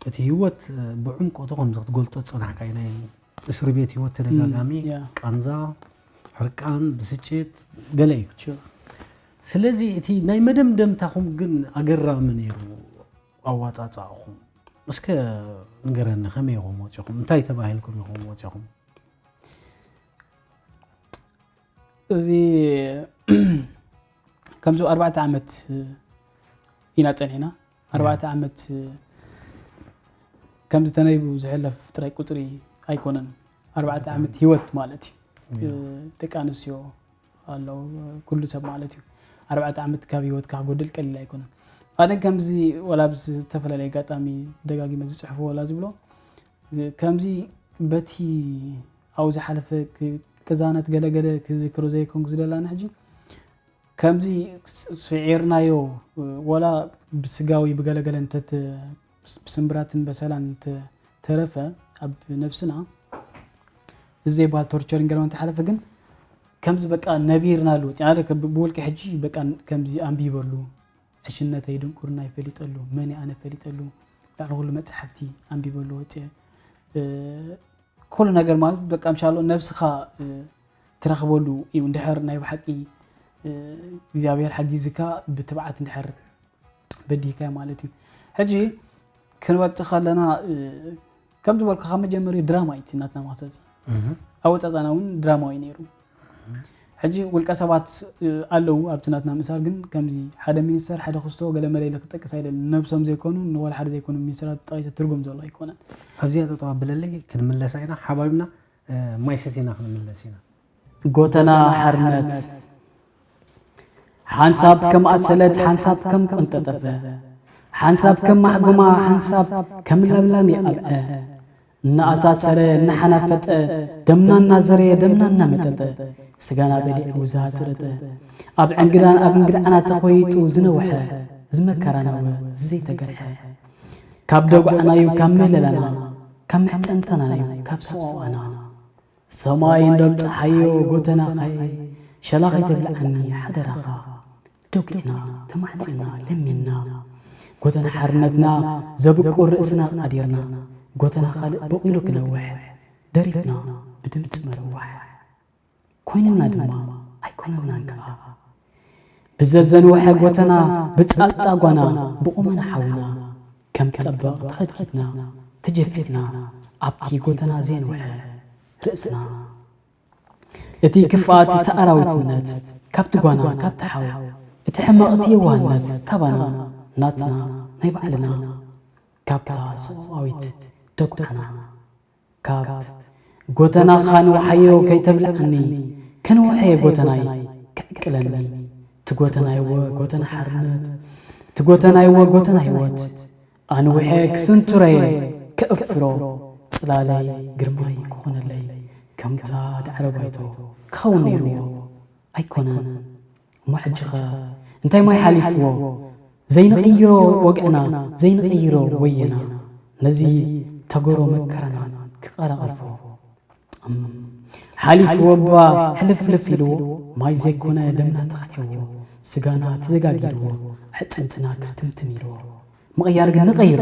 እቲ ህይወት ብዕምቆቱ ከምዚ ክትገልጾ ዝጸናሕካ እዩ። ናይ እስሪ ቤት ህይወት ተደጋጋሚ ቃንዛ፣ ሕርቃን፣ ብስጭት ገለ እዩ። ስለዚ እቲ ናይ መደምደምታኹም ግን ኣገራሚ ነይሩ ኣዋፃፃእኹም። እስከ ንገረኒ ከመይ ኢኹም ወፂኹም? እንታይ ተባሂልኩም ኢኹም ወፂኹም? እዚ ከምዚ ኣርባዕተ ዓመት ኢና ፀኒሕና። ኣርባዕተ ዓመት ከምዚ ተነይቡ ዝሕለፍ ጥራይ ቁፅሪ ኣይኮነን። ኣርባዕተ ዓመት ህይወት ማለት እዩ። ደቂ ኣንስትዮ ኣለዉ፣ ኩሉ ሰብ ማለት እዩ። ኣርባዕተ ዓመት ካብ ህይወትካ ክጎድል ቀሊል ኣይኮነን። ኣነ ከምዚ ወላ ብዝተፈላለየ ኣጋጣሚ ደጋጊመ ዝፅሕፎ ወላ ዝብሎ ከምዚ በቲ ኣብኡ ዝሓለፈ ቅዛነት ገለገለ ክዝክሮ ዘይኮንኩ ዝደላኒ ሕጂ ከምዚ ስዒርናዮ ወላ ብስጋዊ ብገለገለ እንተ ብስምብራትን በሰላን እንተ ተረፈ ኣብ ነብስና እዚ ዘይበሃል ቶርቸሪን ገለ እንተሓለፈ ግን ከምዚ በቃ ነቢርናሉ ወፂ ኣነ ብውልቂ ሕጂ በቃ ከምዚ ኣንቢበሉ ዕሽነተይ ድንቁርናይ ፈሊጠሉ መን ኣነ ፈሊጠሉ ላዕሊ ኩሉ መፅሓፍቲ ኣንቢበሉ ወፂ ኩሉ ነገር ማለት በቃ ምሻሎ ነብስኻ ትረኽበሉ እዩ። እንድሕር ናይ ብሓቂ እግዚኣብሔር ሓጊዝካ ብትብዓት እንድሕር በዲህካዮ ማለት እዩ። ሕጂ ክንበጽእ ከለና ከም ዝበልኩ ካብ መጀመሪኡ ድራማ እዩ ናትና ማሰፅ ኣወፃፃና እውን ድራማዊ ነይሩ። ሕጂ ውልቀ ሰባት ኣለዉ ኣብቲ ናትና ምእሳር ግን ከምዚ ሓደ ሚኒስተር ሓደ ክስቶ ገለ መለ ኢለ ክጠቅስ ኣይደልን። ነብሶም ዘይኮኑ ንወላ ሓደ ዘይኮኑ ሚኒስተራት ጠቂሰ ትርጉም ዘሎ ኣይኮነን። ኣብዚኣ ጠጠው ኣብለለይ ክንምለሳ ኢና ሓባቢብና ማይ ሰቲና ክንምለስ ኢና። ጎተና ሓርነት ሓንሳብ ከም ኣሰለት ሓንሳብ ከም ቆንጠጠፈ ሓንሳብ ከም ማሕጎማ ሓንሳብ ከም ለብላም ይኣብዐ እናኣሳሰረ እናሓናፈጠ ደምና እናዘረየ ደምና እናመጠጠ ስጋና በሊዑ ዝሃስረጠ ኣብ ዕንግዳን ኣብ እንግድዓና ተኾይጡ ዝነውሐ ዝመከራናወ ዝዘይተገርሐ ካብ ደጉዓናዩ ካብ ምህለላና ካብ መሕፀንተናናዩ ካብ ሰቆቃና ሰማይ እንዶ ኣብፀሓዮ ጎተናኻይ ሸላ ከይተብልዓኒ ሓደራኻ ደጉዕና ተማሕፂና ለሚንና ጎተና ሓርነትና ዘብቁር ርእስና ቃዲርና ጎተና ካልእ በቂሉ ክነውሕ ደሪፍና ብድምፂ መርዋሕ ኮይንና ድማ ኣይኮነናን ከዓ ብዘዘንወሐ ጎተና ብፃልጣ ጓና ብቁመና ሓውና ከም ጠበቕ ተኸድኪድና ተጀፊዕና ኣብቲ ጎተና ዘየንወሐ ርእስና እቲ ክፍኣት እቲ ኣራዊትነት ካብቲ ጓና ካብቲ ሓው እቲ ሕመቕ እቲ የዋህነት ካባና ናትና ናይ ባዕልና ካብታ ሰብኣዊት ደጉዓና ካብ ጎተናኻ ንውሓዮ ከይተብልዓኒ ከንውሐየ ጎተናይ ክዕቅለኒ እቲ ጎተናይወ ጎተና ሓርነት እቲ ጎተናይወ ጎተና ህይወት ኣንውሐ ክስንቱረየ ከእፍሮ ጽላለይ ግርማይ ክኾነለይ ከምታ ዳዕረ ባይቶ ክኸውን ነይርዎ ኣይኮነን። እሞ ሕጂኸ እንታይ ማይ ሓሊፍዎ ዘይንቕይሮ ወግዕና ዘይንቕይሮ ወየና ነዚ ተገሮ መከራና ክቐራቐፎ ሓሊፍዎ እባ ሕልፍልፍ ኢልዎ ማይ ዘይኮነ ደምና ተኽዕዎ ስጋና ተዘጋጊርዎ ኣዕፅምትና ክርትምትም ኢልዎ ምቕያር ግን ንቐይሮ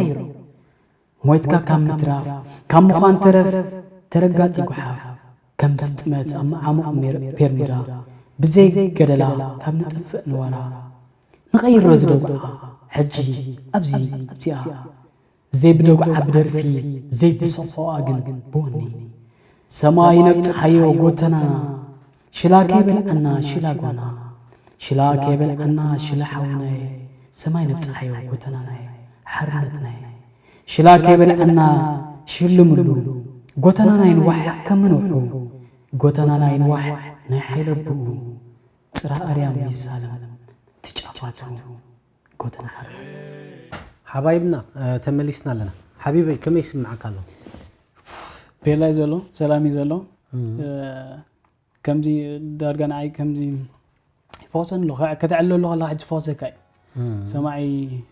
ሞይትካ ካብ ምትራፍ ካብ ምዃን ተረፍ ተረጋፂ ጓሓፍ ከም ስጥመት ኣብ መዓሙቕ ፔርሚዳ ብዘይ ገደላ ካብ ንጠፍእ ንዋላ ንቐይሮ ዝደጉዓ ሕጂ ኣብዚ ኣብዚኣ ዘይብደጉዓ ብደርፊ ዘይብሰኾኣ ግን ብወኒ ሰማይ ነብፅሓዮ ጎተናና ሽላ ከይበልዓና ሽላ ጓና ሽላ ከይበልዓና ሽላ ሓውናየ ሰማይ ነብፅሓዮ ጎተናናየ ሓርነትናየ ሽላ ከይበልዓና ሽልምሉ ጎተናና ይንዋሕ ከም ንውሑ፣ ጎተናና ይንዋሕ ናይ ሓይለ ኣቦኡ፣ ጽራ ኣርያም ይሳለም ትጫዋቱ ጎተና ሓራ። ሓባይብና፣ እ፣ ተመሊስና ኣለና። ሓቢበይ፣ ከመይ ይስምዓካ ኣሎ? ቤላይ ዘሎ፣ ሰላም እዩ ዘሎ። እ፣ ከምዚ ዳርጋ ንዓይ ከምዚ ይፈውሰኒ ኣሎ። ከ-፣ ከተዕልሎ ከለኻ ሕጂ ፈውሰካ እዩ። ሰማዒ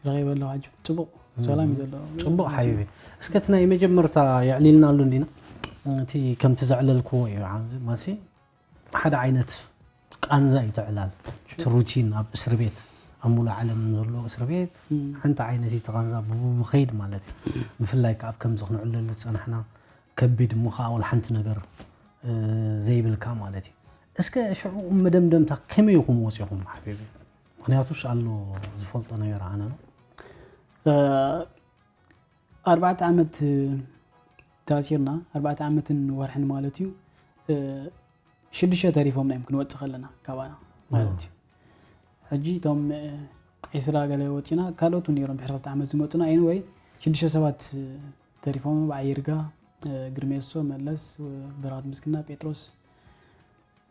ረኺበ ኣለኹ ሕጂ። ጽቡቕ፣ ሰላም እዩ ዘሎ። ጽቡቕ ሓቢበይ። እስከ እቲ ናይ መጀመርታ የዕሊልና ኣሎ እንዲና? እቲ ከምቲ ዘዕለልክዎ እዩ። ዓ-፣ ማሲ ሓደ ዓይነት ቃንዛ እዩ ተዕላል። እቲ ሩቲን ኣብ እስር ቤት፣ ኣብ ሙሉእ ዓለም ዘሎ እስር ቤት፣ ሓንቲ ዓይነት እዩ እቲ ቃንዛ ብኡ ብኸይድ ማለት እዩ። ብፍላይ ከኣ ኣብ ከምዚ ክንዕለሉ ዝጸናሕና ከቢድ እሞ ከኣ ወላ ሓንቲ ነገር፣ እ፣ ዘይብልካ ማለት እዩ። እስከ ሽዑ መደምደምታ ከመይ ኢኹም ወጺኹም ሓቢቢ? ምኽንያቱስ ኣሎ ዝፈልጦ ነገር ኣነ ነው። እ፣ ኣርባዕተ ዓመት ታሲርና፣ ኣርባዕተ ዓመትን ወርሕን ማለት እዩ። እ፣ ሽዱሽተ ተሪፎምና እዮም ክንወጽእ ከለና ካባና ማለት እዩ። ሕጂ እቶም፣ እ፣ ዒስራ ገለ ወጺና፣ ካልኦት እውን ነይሮም ድሕሪ ክልተ ዓመት ዝመጹና። ኤኒወይ ሽዱሽተ ሰባት፣ እ፣ ተሪፎም፣ በዓል ይርጋ፣ እ፣ ግርሜሶ፣ መለስ፣ እ፣ በረኸት ምስግና፣ ጴጥሮስ፣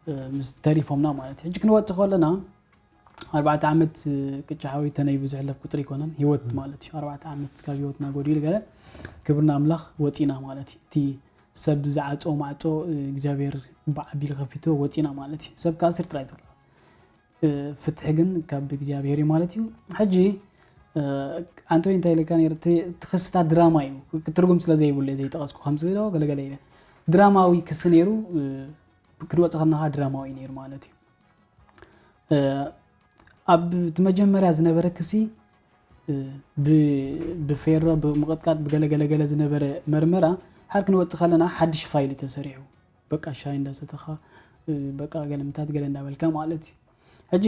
እ፣ ምስ ተሪፎምና ማለት እዩ። ሕጂ ክንወጽእ ከለና ኣርባዕተ ዓመት፣ እ፣ ቅጫ ሓወይ ተነይ ብዙሕ ለፍ ቁጽሪ ኣይኮነን፣ ህይወት ማለት እዩ። ኣርባዕተ ዓመት ካብ ህይወትና ጎዲሉ ገለ ክብርና ኣምላኽ ወጺና ማለት እዩ። እቲ ሰብ ዝዓጾ ማዕጾ፣ እ፣ እግዚኣብሔር ብዓቢሉ ከፊቶ ወጺና ማለት እዩ። ሰብ ክኣስር ጥራይ ዘሎ። እ፣ ፍትሒ ግን ካብ እግዚኣብሔር እዩ ማለት እዩ። ሕጂ፣ እ፣ ኣንቶኒ እንታይ ኢለካ ነይሩ? እቲ፣ እቲ ክስታት ድራማ እዩ። ትርጉም ስለ ዘይብሉ እየ ዘይጠቐስኩ። ከምዚ ዶ ገለገለ ኢለ። ድራማዊ ክሲ ነይሩ፣ እ፣ ክንወጽእ ከለና ድራማዊ እዩ ነይሩ ማለት እዩ። እ፣ ኣብ እቲ መጀመርያ ዝነበረ ክሲ፣ እ፣ ብ-፣ ብፌሮ፣ ብምቕጥቃጥ፣ ብገለ ገለ ገለ ዝነበረ መርመራ፣ ሓር ክንወጽእ ከለና ሓድሽ ፋይል እዩ ተሰሪሑ። በቃ ሻሂ እንዳሰተኻ፣ እ፣ በቃ ገለምታት ገለ እንዳበልካ ማለት እዩ። ሕጂ፣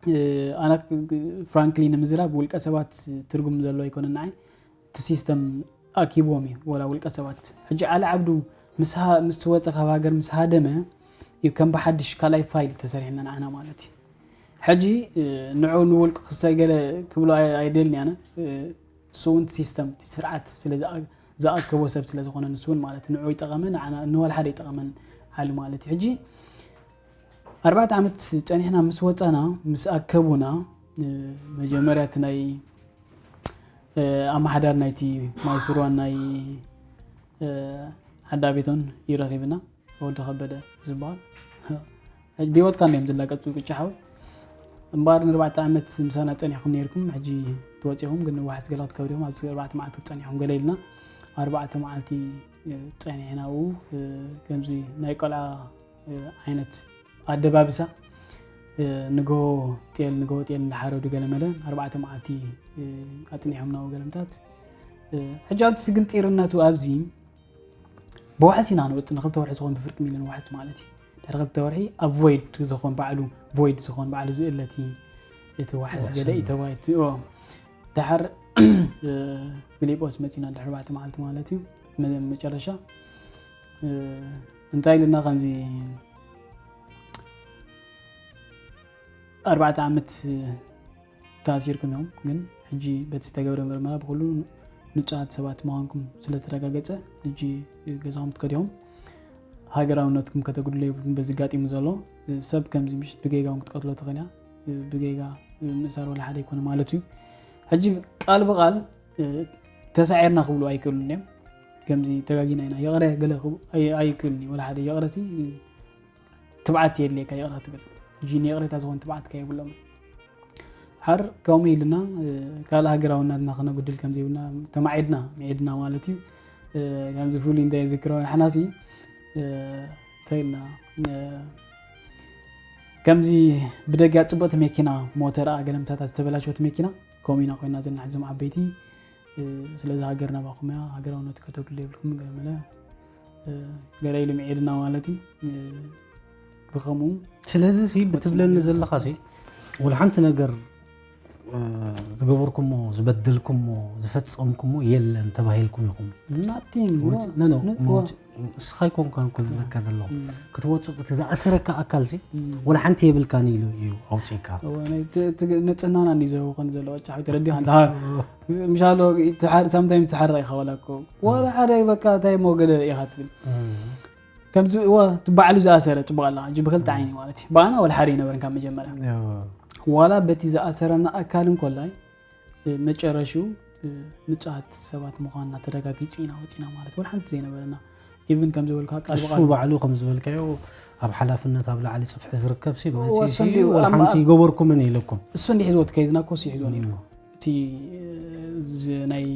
እ፣ ኣነ ክ-፣ ክ-፣ ፍራንክሊ ንምዝራብ ውልቀ ሰባት ትርጉም ዘለዎ ኣይኮነን ንዓይ። እቲ ሲስተም ኣኪብዎም እዩ፣ ወላ ውልቀ ሰባት። ሕጂ ዓሊ ዓብዱ ምስ ሃ-፣ ምስ ወጸ ካብ ሃገር ምስ ሃደመ እዩ ከም ብሓድሽ ካልኣይ ፋይል ተሰሪሕና ንዓና ማለት እዩ። ሕጂ፣ እ፣ ንዑ ንውልቁ ክሳይ ገለ ክብሎ ኣይ-፣ ኣይደልን ኣነ። እ፣ እሱ እውን እቲ ሲስተም፣ እቲ ስርዓት ስለ ዝኣ-፣ ዝኣከቦ ሰብ ስለ ዝኾነ ንሱ እውን ማለት ንዑ ይጠቐመ፣ ንዓና ንወላ ሓደ ይጠቐመን ዓሊ ማለት እዩ። ሕጂ ኣርባዕተ ዓመት ጸኒሕና ምስ ወጻና፣ ምስ ኣከቡና፣ እ፣ መጀመርያ እቲ ናይ፣ እ፣ ኣመሓዳሪ ናይቲ ማይ ስርዋን ናይ፣ እ፣ ዓዲ ኣቤቶን እዩ ረኺብና፣ ወዲ ከበደ ዝበሃል። ሕጂ ብህይወትካ እንድዮም ዝላገጹ ቅጫ ሓወይ። እምበኣር ንኣርባዕተ ዓመት ምሳና ጸኒሕኩም ነይርኩም፣ ሕጂ ትወጺኹም፣ ግን ንዋሕስ ገለ ክትከብዱ ኢኹም፣ ኣብዚ ኣርባዕተ መዓልቲ ክትጸንሑ ኢኹም ገለ ኢልና፣ ኣርባዕተ መዓልቲ፣ እ፣ ጸኒሕና ኣብኡ፣ እ፣ ከምዚ ናይ ቆልዓ፣ እ፣ ዓይነት ኣደባብሳ፣ እ፣ ንግሆ ጤል፣ ንግሆ ጤል እንዳሓረዱ ገለ መለ ኣርባዕተ መዓልቲ፣ እ፣ ኣጽኒሖምና ኣብኡ ገለምታት። እ፣ ሕጂ ኣብቲ ስግንጢርነቱ ኣብዚ ብዋሕስ ኢና ንወጽእ፣ ንክልተ ወርሒ ዝኾን ብፍርቂ ሚልዮን ዋሕስ ማለት እዩ። ድሕሪ ክልተ ወርሒ ኣብ ቮይድ ዝኾን ባዕሉ፣ ቮይድ ዝኾን ባዕሉ ዝእለት እዩ። እቲ ዋሕስ ገለ እዩ ተባሂሉ። ኦ፣ ደሓር፣ እ፣ ፊሊጶስ መጺና ድሕሪ ኣርባዕተ መዓልቲ ማለት እዩ። መ-፣ መጨረሻ፣ እ፣ እንታይ ኢልና ከምዚ ኣርባዕተ ዓመት ተኣሲርኩም ኢኹም፣ ግን ሕጂ በቲ ዝተገብረ ምርመራ ብኹሉ ንጹሃት ሰባት ምዃንኩም ስለ ተረጋገጸ፣ ሕጂ ገዛኹም ትከዱ ኢኹም። ሃገራውነትኩም ከተጉድሉ የብልኩም። በዚ ኣጋጢሙ ዘሎ ሰብ ከምዚ ምሽ ብጌጋ እውን ክትቀትሎ ትኽእል እያ። ብጌጋ ምእሳር ወላ ሓደ ኣይኮነ ማለት እዩ። ሕጂ ቃል ብቃል ተሳዒርና ክብሉ ኣይክእሉን እዮም። ከምዚ ተጋጊና ኢና፣ ይቕረ ገለ ክብ-፣ ኣይ-፣ ኣይክእልን እዩ። ወላ ሓደ ይቕረሲ ትብዓት የድልየካ ይቕረ ትብል። ሕጂ ንይቕሬታ ዝኾን ትብዓት ከ የብሎምን። ሓር ከምኡ ኢልና፣ እ፣ ካልእ ሃገራውነትና ከነጉድል ከም ዘይብልና ተማዒድና፣ ምዒድና ማለት እዩ። እ፣ ከምዚ ፍሉይ እንታይ የዝክሮ፣ ንሕናሲ፣ እ፣ እንታይ ኢልና፣ እ፣ ከምዚ ብደጊኣ ጽብቕቲ መኪና፣ ሞተር፣ ገለምታታት ዝተበላሸወት መኪና፣ ከምኡ ኢና ኮይና ዘለና ሕዞም ዓበይቲ። እ፣ ስለዚ ሃገር ናባኹም እያ፣ ሃገራውነት ከተጉድሉ የብልኩም፣ ገለ መለ፣ እ፣ ገለ ኢሉ ምዒድና ማለት እዩ። እ፣ ብኸምኡ ስለዚ ሲ ብትብለኒ ዘለኻ ሲ፣ ወላ ሓንቲ ነገር ዝገበርኩሞ፣ ዝበደልኩሞ፣ ዝፈጸምኩሞ የለን ተባሂልኩም ኢኹም። Nothing. ወጽ- no, no, መውጽ- እስኻ ኣይኮንካን እኮ ዝብለካ ዘለኹ። ክትወጽእ እቲ ዝኣሰረካ ኣካል ሲ ወላ ሓንቲ የብልካን ኢሉ እዩ ኣውጺእካ። ንጽህናና እንዲ ዘህውኸን ዘለዎ ጫሕ ተረዲኻ እንዳ ምሻሎ ሳምታይም ትሓርቕ ኢኻ ዋላ እኮ ዋላ ሓደ በቃ እንታይ ሞ ገለ ኢኻ ትብል ከምዚ እወ ባዕሉ ዝኣሰረ ፅቡቅ ኣላ እ ብክልተ ዓይኒ ማለት እዩ ብኣና ወላ ሓደ ይነበረን ካብ መጀመርያ ዋላ በቲ ዝኣሰረና ኣካል እንኮላይ መጨረሽኡ ንፁሃት ሰባት ምኳንና ተረጋጊፁ ኢና ወፂና ማለት ወላ ሓንቲ ዘይነበረና ኢቭን ከም ዝበልካ ቃል እሱ ብቃል ባዕሉ ከም ዝበልካዮ ኣብ ሓላፍነት ኣብ ላዕሊ ፅፍሒ ዝርከብ ሲ መፂ ሲ ወሰንልዩ ወላ ኣብ- ሓንቲ ይገበርኩም ምን ኢለኩም እሱ እንዲሕ ዝወት ከይዝና እኮ እሱ ይሕዝዎ ነይሩ እቲ እዚ ናይ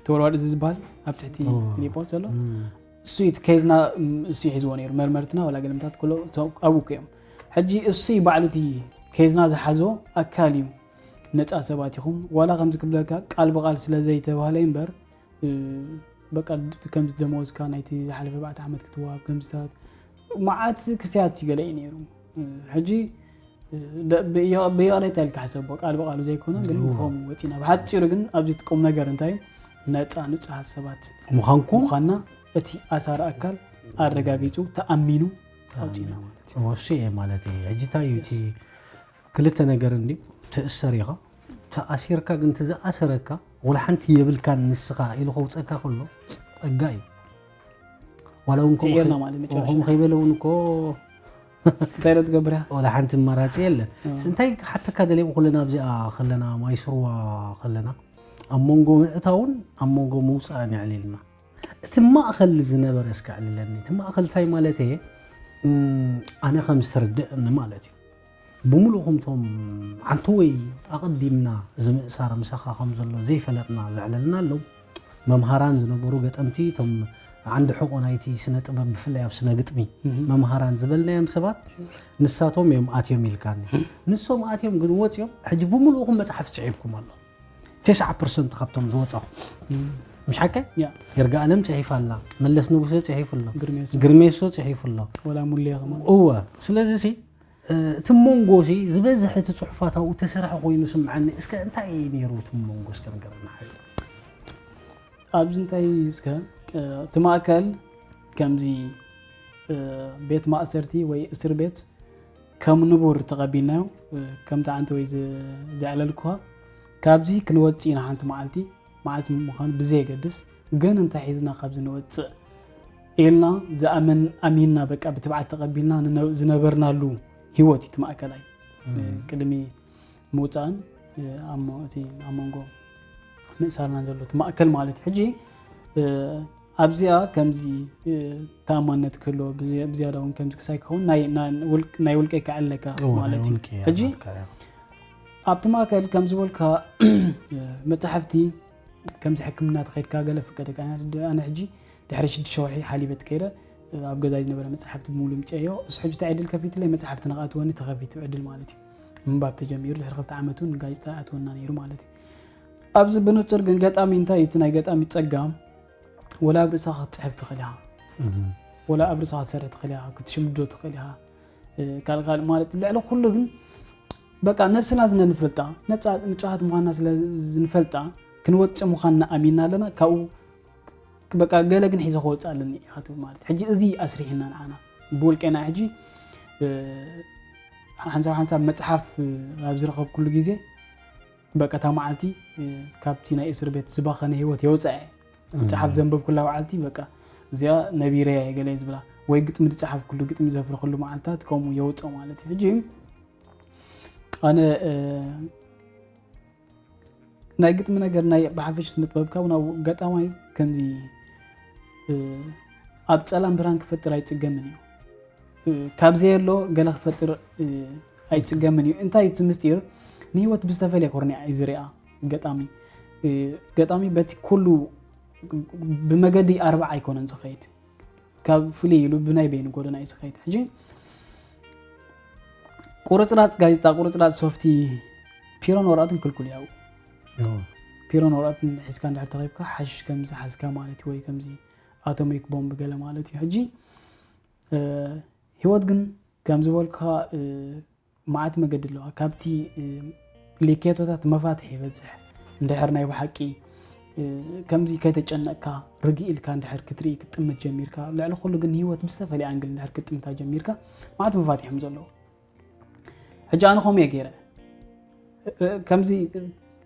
ተወርዋሪ እዚ ዝበሃል ኣብ ትሕቲ እዎ። ሪፖርት ዘሎ እም፣ እሱ እዩ እቲ ኬዝና እም፣ እሱ ይሕዝዎ ነይሩ መርመርትና ወላ ገለምታት ኩሎ ሰው ኣብኡ እኮ እዮም ሕጂ እሱ እዩ ባዕሉ እቲ ኬዝና ዝሓዞ ኣካል እዩ ነፃ ሰባት ኢኹም ዋላ ከምዚ ክብለካ ቃል ብቃል ስለ ዘይተባህለ እምበር እ፣ በቃ ድ- ከምዚ ደመወዝካ ናይቲ ዝሓለፈ ኣርባዕተ ዓመት ክትወሃብ ከምዝታት መዓት ክስትያት እዩ ገለ እዩ ነይሩ እ፣ ሕጂ እ፣ ደ- ብዮ- ብይቕሬታ ኢልካ ሕሰቦ ቃል ብቃሉ ዘይኮነ ግን እዎ። ከምኡ ወፂና ብሓፂሩ ግን ኣብዚ ቁም ነገር እንታይ እዩ ነፃ ንፁሃት ሰባት ምዃንኩም ምዃንና እቲ ኣሳሪ ኣካል ኣረጋጊፁ ተኣሚኑ ኣውፂና ማለት እዩ ወሱ እየ ማለት እዩ ሕጂ እንታይ እዩ እቲ ክልተ ነገር እንዲ ትእሰር ኢኻ ተኣሲርካ ግን እቲ ዝኣሰረካ ወላ ሓንቲ የብልካን ንስኻ ኢሉ ከውፀካ ከሎ ፀጋ እዩ ዋላ እውን ከምኡ ስዒርና ከይ- ማለት መጨረሻ ከምኡ ከይበለ እውን እኮ እንታይ ዶ ትገብር እያ ወላ ሓንቲ መራፂ የለ እዎ። እንታይ ክሓተካ ደልየ ኩልና ኣብዚኣ ከለና ማይ ስርዋ ከለና ኣብ መንጎ ምእታውን ኣብ መንጎ ምውፃእን የዕሊልና እቲ ማእኸል ዝነበረ እስከ ዕልለኒ እቲ ማእኸል እንታይ ማለት እየ እም፣ ኣነ ከም ዝተረድእኒ ማለት እዩ ብምሉእ ከምቶም ዓንተወይ ኣቐዲምና እዚ ምእሳር ምሳኻ ከም ዘሎ ዘይፈለጥና ዘዕለልና ኣለዉ መምሃራን ዝነበሩ ገጠምቲ እቶም ዓንዲ ሕቆ ናይቲ ስነ ጥበብ ብፍላይ ኣብ ስነ ግጥሚ እህ። መምሃራን ዝበልናዮም ሰባት ንሳቶም እዮም ኣትዮም ኢልካኒ ንሶም ኣትዮም ግን ወፅዮም ሕጂ ብምሉእኩም መፅሓፍ ፅሒፍኩም ኣሎ ተስዓ ፐርሰንት ካብቶም ዝወፀኹ እም፣ ምሽ ሓቀ ያ ይርጋ ኣለም ፅሒፍ ኣላ መለስ ንጉሰ ፅሒፍ ኣሎ ግርሜሶ ግርሜሶ ፅሒፍ ኣሎ ወላ ሙልየ ከማን እወ ስለዚ ሲ እቲ መንጎ ሲ ዝበዝሕ እቲ ፅሑፋት ኣብኡ ተሰርሐ ኮይኑ ስምዓኒ እስከ እንታይ እዩ ነይሩ እቲ መንጎ እስከ ንገረና ሓይሉ ኣብዚ እንታይ እስከ እ፣ እቲ ማእከል ከምዚ እ፣ ቤት ማእሰርቲ ወይ እስር ቤት ከም ንቡር ተቐቢልናዮ እ፣ ከምቲ ዓንቲ ወይ ዝ- ዘዕለልኩኻ ካብዚ ክንወፅእ ኢና ሓንቲ መዓልቲ መዓልቲ ምዃኑ ብዘየገድስ ግን እንታይ ሒዝና ካብዚ ንወፅእ ኢልና ዝኣመን ኣሚንና በቃ ብትብዓት ተቐቢልና ንነ- ዝነበርናሉ ህይወት እዩ እቲ ማእከላይ እ፣ ቅድሚ ምውፃእን እ፣ ኣብ ሞ- እቲ ኣብ መንጎ ምእሳርና ዘሎ እቲ ማእከል ማለት እዩ። ሕጂ እ፣ ኣብዚኣ ከምዚ እ፣ ተኣማንነት ክህልዎ ብዚ- ብዝያዳ እውን ከምዚ ክሳይ ክኸውን ናይ- ና- ውልቅ- ናይ ውልቀይ ከዕልለካ እዎ፣ ናይ ማለት እዩ። ውልቂ ሕጂ ኣባትካ እያ። ኣብቲ ማእከል ከም ዝበልካ እ፣ መፅሓፍቲ ከምዚ ሕክምና ተኸይድካ ገለ ፍቀደካ ኣነ ሕጂ ድሕሪ ሽዱሽተ ወርሒ ሓሊበ ትከይደ ኣብ ገዛ ዝነበረ መፅሓፍቲ ብምሉ ምፅአዮ እሱ ሕጂ እንታይ ዕድል ከፊትለይ መፅሓፍቲ ንክኣትወኒ ተኸፊቱ ዕድል ማለት እዩ ምንባብ ተጀሚሩ ድሕሪ ክልተ ዓመት እውን ጋዜጣ ኣትወና ነይሩ ማለት እዩ ኣብዚ ብንፁር ግን ገጣሚ እንታይ እዩ እቲ ናይ ገጣሚ ፀጋም ወላ ኣብ ርእስኻ ክትፅሕፍ ትኽእል ኢኻ እም። ወላ ኣብ ርእስኻ ክትሰርሕ ትኽእል ኢኻ ክትሽምዶ ትኽእል ኢኻ እ፣ ካልእ ካልእ ማለት ልዕሊ ኩሉ ግን በቃ ነብስና ዝነ ንፈልጣ ነፃ ንፁሃት ምዃንና ስለ ዝንፈልጣ ክንወፅእ ምዃንና ኣሚንና ኣለና ካብኡ በቃ ገለ ግን ሒዘ ክወፅእ ኣለኒ ኢኻ ትብል ማለት ሕጂ እዚ ኣስሪሕና ንዓና ብውልቀና ሕጂ እ፣ ሓንሳብ ሓንሳብ መፅሓፍ እ፣ ኣብ ዝረኸብኩሉ ግዜ በቃ እታ መዓልቲ እ፣ ካብቲ ናይ እስር ቤት ዝባኸነ ህይወት የውፅኣ እየ መፅሓፍ ዘንበብኩላ መዓልቲ በቃ እዚኣ ነቢረ እየ ገለ ዝብላ ወይ ግጥሚ ዝፀሓፍኩሉ ግጥሚ ዘፍርክሉ መዓልታት ከምኡ የውፅኦ ማለት እዩ ሕጂ ኣነ እ፣ ናይ ግጥሚ ነገር ናይ ብሓፈሽ ስነ ጥበብ ካብ ናብ ገጣማይ ከምዚ እ፣ ኣብ ፀላም ብርሃን ክፈጥር ኣይፅገምን እዩ እ፣ ካብ ዘየሎ ገለ ክፈጥር እ፣ ኣይፅገምን እዩ እንታይ እዩ እቲ ምስጢር ንህይወት ብዝተፈለየ ኮርኒዓ እዩ ዝሪኣ ገጣሚ እ፣ ገጣሚ በቲ ኩሉ ብመገዲ ኣርባዓ ኣይኮነን ዝኸይድ ካብ ፍልይ ኢሉ ብናይ በይኑ ጎደና እዩ ዝኸይድ ሕጂ ቁርፅራፅ ጋዜጣ ቁርፅራፅ ሶፍቲ ፒሮን ወረቐትን ክልኩል ያው እዎ። ፒሮን ወረቐትን ሒዝካ እንድሕር ተኸይብካ ሓሽሽ ከም ዝሓዝካ ማለት እዩ ወይ ከምዚ ኣቶሚክ ቦምብ ገለ ማለት እዩ ሕጂ እ፣ ህይወት ግን ከም ዝበልኩኻ እ፣ መዓት መገዲ ኣለዋ ካብቲ እ፣ ሊኬቶታት መፋትሕ ይበዝሕ። እንድሕር ናይ ብሓቂ ከምዚ ከይተጨነቅካ ርግእ ኢልካ እንድሕር ክትርኢ ክትጥምት ጀሚርካ፣ ልዕሊ ኩሉ ግን ንህይወት ብዝተፈለየ ኣንግል እንድሕር ክትጥምታ ጀሚርካ፣ ማዕት መፋትሕ እዮም ዘለዉ። ሕጂ ኣነ ከምኡ እየ ገይረ። ከምዚ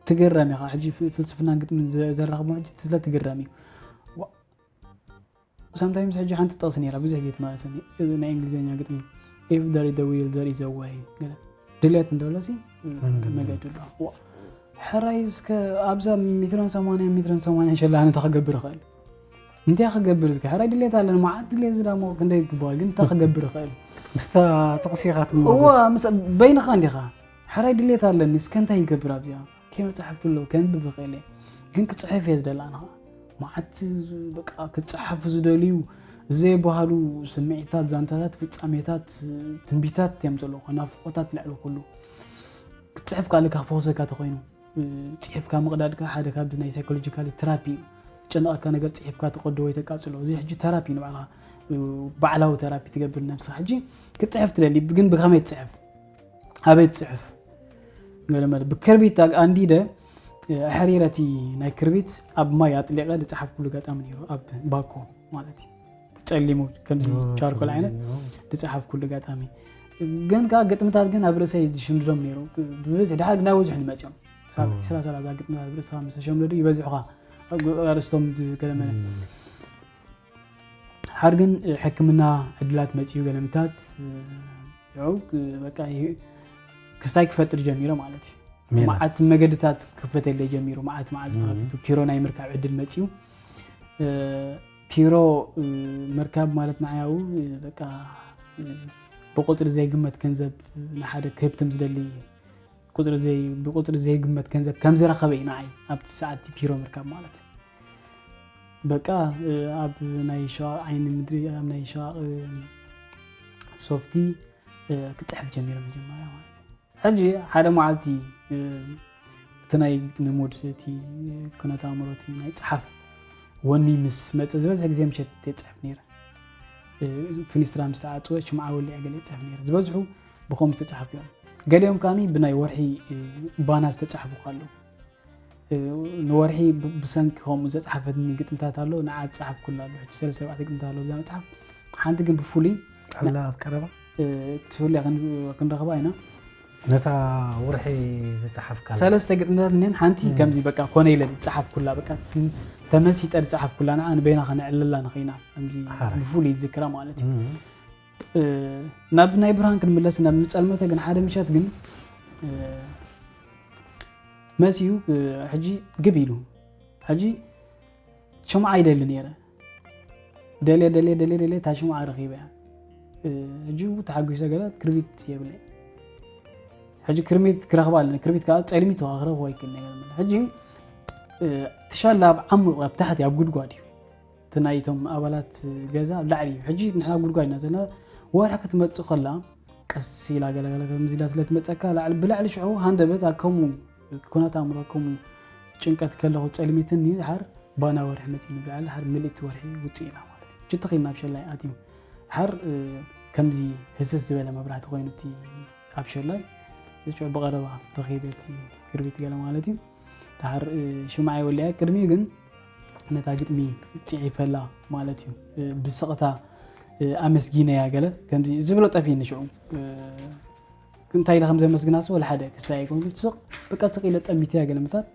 ትግረም ኢኻ። ሕጂ ፍልስፍናን ግጥምን ዘራኽቦ ሕጂ ስለ ትግረም እዩ። ሳምታይምስ ሕጂ ሓንቲ ጥቕሲ ነይራ ብዙሕ ግዜ ትመላለሰኒ፣ ናይ እንግሊዝኛ ግጥሚ፣ if there is a will there is a way። ድሌት እንተሎ ሲ መገዲ ኣሎ። ሕራይ እስከ ኣብዛ ሜትሮን ሰማንያን ሜትሮን ሰማንያን ሸላን እንታይ ክገብር ይኽእል? እንታይ ክገብር እስከ? ሕራይ ድሌት ኣለኒ፣ መዓት ድሌት ዝዳሞ ክንደይ ይግባዋል፣ ግን እንታይ ክገብር ይኽእል? ምስታ ጥቕሲ ኢኻ ትመ እዋ ምስ በይንኻ እንዲኻ። ሕራይ ድሌት ኣለኒ፣ እስከ እንታይ ይገብር ኣብዚኣ? ከይመጻሕፍኩ ኣለዉ፣ ከንብብ ይኽእል እየ። ግን ክጽሕፍ እየ ዝደሊ ኣነ ኸኣ። መዓት በቃ ክጸሓፉ ዝደልዩ ዘይበሃሉ ስምዒታት፣ ዛንታታት፣ ፍጻሜታት፣ ትንቢታት እዮም ዘለዉ፣ ናፍቖታት ልዕሊ ኩሉ። ክትጽሕፍ ከኣ ለካ ክፈውሰካ ተኾይኑ፣ ጽሒፍካ ምቕዳድካ ሓደ ካብ ናይ ሳይኮሎጂካሊ ተራፒ እዩ። ዝጨነቐካ ነገር ጽሒፍካ ትቐዶ ወይ ተቃጽሎ። እዚ ሕጂ ተራፒ ንባዕልኻ፣ ባዕላዊ ተራፒ ትገብር ነብስኻ። ሕጂ ክትጽሕፍ ትደሊ፣ ግን ብኸመይ ትጽሕፍ? ኣበይ ትጽሕፍ? ገለመለ ብክርቢት ኣንዲደ ኣሕሪረ እቲ ናይ ክርቢት ኣብ ማይ ኣጥሊቐ ዝጸሓፍኩሉ ኣጋጣሚ ነይሩ፣ ኣብ ባኮ ማለት እዩ። ተጸሊሙ ከምዚ ቻርኮል ዓይነት ዝጸሓፍኩሉ ኣጋጣሚ። ግን ከዓ ግጥምታት ግን ኣብ ርእሰይ ዝሽምድዶም ነይሩ። ብብዝሒ ድሓር ግን ናብ ብዙሕ ንመጽኦም። ካብ ዒስራ ሰላሳ ግጥምታት ኣብ ርእስኻ ምስ ተሸምደዱ ይበዝሑኻ። ኣርእስቶም ገለመለ። ሓር ግን ሕክምና ዕድላት መጺኡ ገለምታት ያው በቃ ክስታይ ክፈጥር ጀሚረ ማለት እዩ። መዓት መገድታት ክፈተለይ ጀሚሩ። መዓት መዓት ዝተኸፊቱ ፒሮ ናይ ምርካብ ዕድል መጺኡ። ፒሮ ምርካብ ማለት ንዓይ ያው በቃ ብቁጽሪ ዘይግመት ገንዘብ ንሓደ ክህብትም ዝደሊ ቁጽሪ ዘይ ብቁጽሪ ዘይግመት ገንዘብ ከም ዝረኸበ እዩ ንዓይ ኣብቲ ሰዓት ፒሮ ምርካብ ማለት። በቃ ኣብ ናይ ሸቓቕ ዓይኒ ምድሪ ኣብ ናይ ሸቓቕ ሶፍቲ ክጽሕፍ ጀሚረ መጀመርያ ማለት እዩ። ሕጂ ሓደ መዓልቲ እቲ ናይ ግጥሚ ሙድ እቲ ኩነተ ኣእምሮ እቲ ናይ ጸሓፍ ወኒ ምስ መጸ ዝበዝሕ ግዜ ምሸት እየ ዝጽሕፍ ነይረ። ፊኒስትራ ምስ ተዓጽወ ሽምዓ ወሊዐ ገለ ይጽሕፍ ነይረ። ዝበዝሑ ብኸምኡ ዝተጻሕፉ እዮም። ገሊኦም ከኣ ብናይ ወርሒ ባና ዝተጻሕፉ ከኣ ኣለዉ። ንወርሒ ብሰንኪ ከምኡ ዘጽሓፈትኒ ግጥምታት ኣሎ፣ ንዓ ዝጸሓፍኩላ ኣሎ። ሕጂ ሰለስተ ኣርባዕተ ግጥምታት ኣሎ ኣብዛ መጽሓፍ። ሓንቲ ግን ብፍሉይ ኣላ ኣብ ቀረባ ትፍልያ ክንረኽባ ኢና። ነታ ወርሒ ዝጸሓፍካ ሰለስተ ግጥምታት እኔን ሓንቲ ከምዚ በቃ ኮነ ኢለ ዝጸሓፍኩላ በቃ ተመሲጠ ዝጸሓፍኩላ ንዓ ንበይና ከነዕልላ ንኽኢና ከምዚ ብፍሉይ ዝዝክራ ማለት እዩ። ናብ ናይ ብርሃን ክንምለስ ናብ ምጸልመተ ግን ሓደ ምሸት ግን መሲዩ ሕጂ ግብ ኢሉ ሕጂ ሽምዓ ይደሊ ነይረ። ደልየ ደልየ ደልየ ደልየ እታ ሽምዓ ረኺበያ። ሕጂ ተሓጒሰ ገለ ክርቢት የብለይ። ሕጂ ክርቢት ክረኽባ ኣለኒ። ክርቢት ከዓ ጸልሚት ተዋ ክረኽቦ ኣይክእል ነገር መለ። ሕጂ ትሻላ ኣብ ዓሙቕ ኣብ ታሕቲ ኣብ ጉድጓድ እዩ። እቲ ናይቶም ኣባላት ገዛ ኣብ ላዕሊ እዩ። ሕጂ ንሕና ጉድጓድ ኢና ዘለና። ወርሒ ክትመጽእ ከላ ቀስ ኢላ ገለገለ ከምዚ ኢላ ስለ ትመጸካ ላዕሊ ብላዕሊ ሽዑ ሃንደበት ኣብ ከምኡ ኩነት ኣእምሮ ከምኡ ጭንቀት ከለኹ ጸልሚትኒ ድሓር ባና ወርሒ መጺኒ ብላዕሊ ድሓር ምልእቲ ወርሒ ውጽእ ኢላ ማለት እዩ። ችትኽ ኢልና ኣብ ሸላይ ኣትዩ ድሓር ከምዚ ህስስ ዝበለ መብራህቲ ኮይኑ እቲ ኣብ ሸላይ ሽዑ ብቐረባ ረኺበ እቲ ክርቢት ገለ ማለት እዩ። ድሓር ሽምዓይ ወሊዐ ቅድሚኡ ግን ነታ ግጥሚ ጽሒፈላ ማለት እዩ። ብስቕታ ኣመስጊነያ ገለ ከምዚ ዝብሎ ጠፊእኒ ሽዑ እንታይ ኢለ ከም ዘመስግና ሲ ወላ ሓደ ክሳይ ኣይኮንኩ ስቕ በቃ ስቕ ኢለ ጠሚተያ ገለ ምታት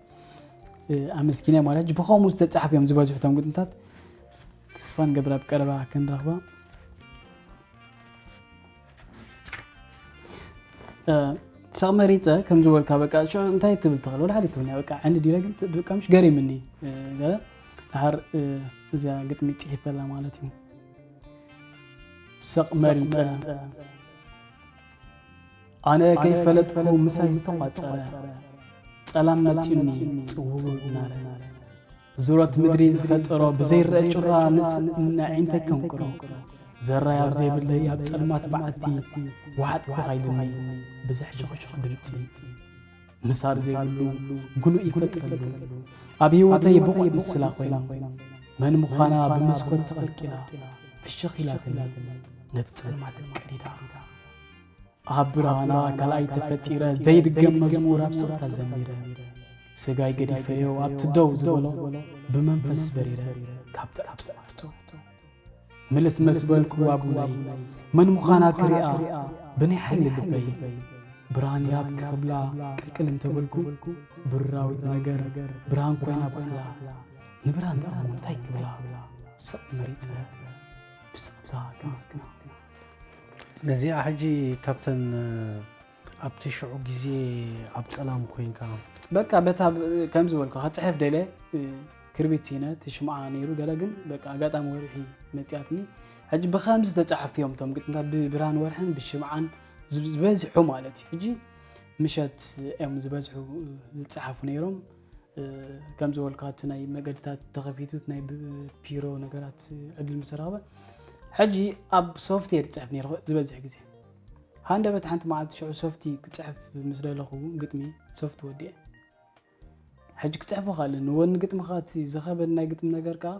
ኣመስጊነያ ማለት ሕጂ ብኸምኡ ዝተጻሕፉ እዮም ዝበዝሑ እቶም ግጥምታት። ተስፋ ንገብር ኣብ ቀረባ ክንረኽባ። ሳቕ መሪጸ ከም ዝበልካ በቃ ሽዑ እንታይ ትብል ትኽእል ወላ ሓደ ትብልኒ በቃ ዕንዲ ዲለ ግን በቃ ምሽ ገሪምኒ ገለ ድሓር እዛ ግጥሚ ጽሒፈላ ማለት እዩ። ሳቕ መሪጸ ኣነ ከይፈለጥኩ ምሳይ ዝተቋጸረ ጸላም መጺኡኒ ጽውው እናረ ዙረት ምድሪ ዝፈጠሮ ብዘይረአ ጩራ ንስ ንኣዒንተይ ከንቅሮ ዘራይ ኣብ ዘይብለይ ኣብ ጸልማት በዓቲ ዋሕጥ ኮኻ ኢልኒ ብዘሕሸኽሹኽ ድምጺ ምሳር ዘይብሉ ጉኑእ ይፈጥረሉ ኣብ ህይወተይ ብቑዕ ምስላ ኮይኑ መን ምዃና ብመስኮት ተቐልቂላ ፍሽኽ ኢላትኒ ነቲ ጸልማት ቀዲዳ። ኣብ ብርሃና ካልኣይ ተፈጢረ ዘይድገም መዝሙር ኣብ ስቕታ ዘሚረ ስጋይ ገዲፈዮ ኣብቲ ደው ዝበሎ ብመንፈስ በሪረ ካብ ጠዕጥማቶ ምልስ መስ በልኩ ኣቡነይ መን ምዃና ክሪኣ ብናይ ሓይሊ ልበይ ብርሃን ያብ ክብላ ቅልቅል እንተበልኩ ብራዊት ነገር ብርሃን ኮይና ባዕላ ንብርሃን ደኣ እንታይ ክብላ ስቕ መሪጸ ብስቕታ ከመስግና ነዚኣ ሕጂ ካብተን ኣብቲ ሽዑ ግዜ ኣብ ጸላም ኮይንካ በቃ በታ ከም ዝበልኩ ክጽሕፍ ደለ ክርቢት ሲነ ትሽምዓ ነይሩ ገለ ግን በቃ ኣጋጣሚ ወርሒ መጽያትኒ ሕጂ ብከምዚ ተጻሕፍ እዮም እቶም ግጥምታት ብብርሃን ወርሕን ብሽምዓን ዝበዝሑ ማለት እዩ ሕጂ ምሸት እዮም ዝበዝሑ ዝጸሓፉ ነይሮም ከም ዝበልካ እቲ ናይ መገድታት ተኸፊቱ ናይ ፒሮ ነገራት ዕድል ምስ ረኸበ ሕጂ ኣብ ሶፍትዌር ዝፅሕፍ ነይሩ ዝበዝሕ ግዜ ሃንደበት ሓንቲ መዓልቲ ሽዑ ሶፍቲ ክፅሕፍ ምስ ደለኹ ግጥሚ ሶፍቲ ወዲአ ሕጂ ክፅሕፎ ካልእ ንወኒ ግጥሚ ከዓ እቲ ዝኸበድ ናይ ግጥሚ ነገር ከዓ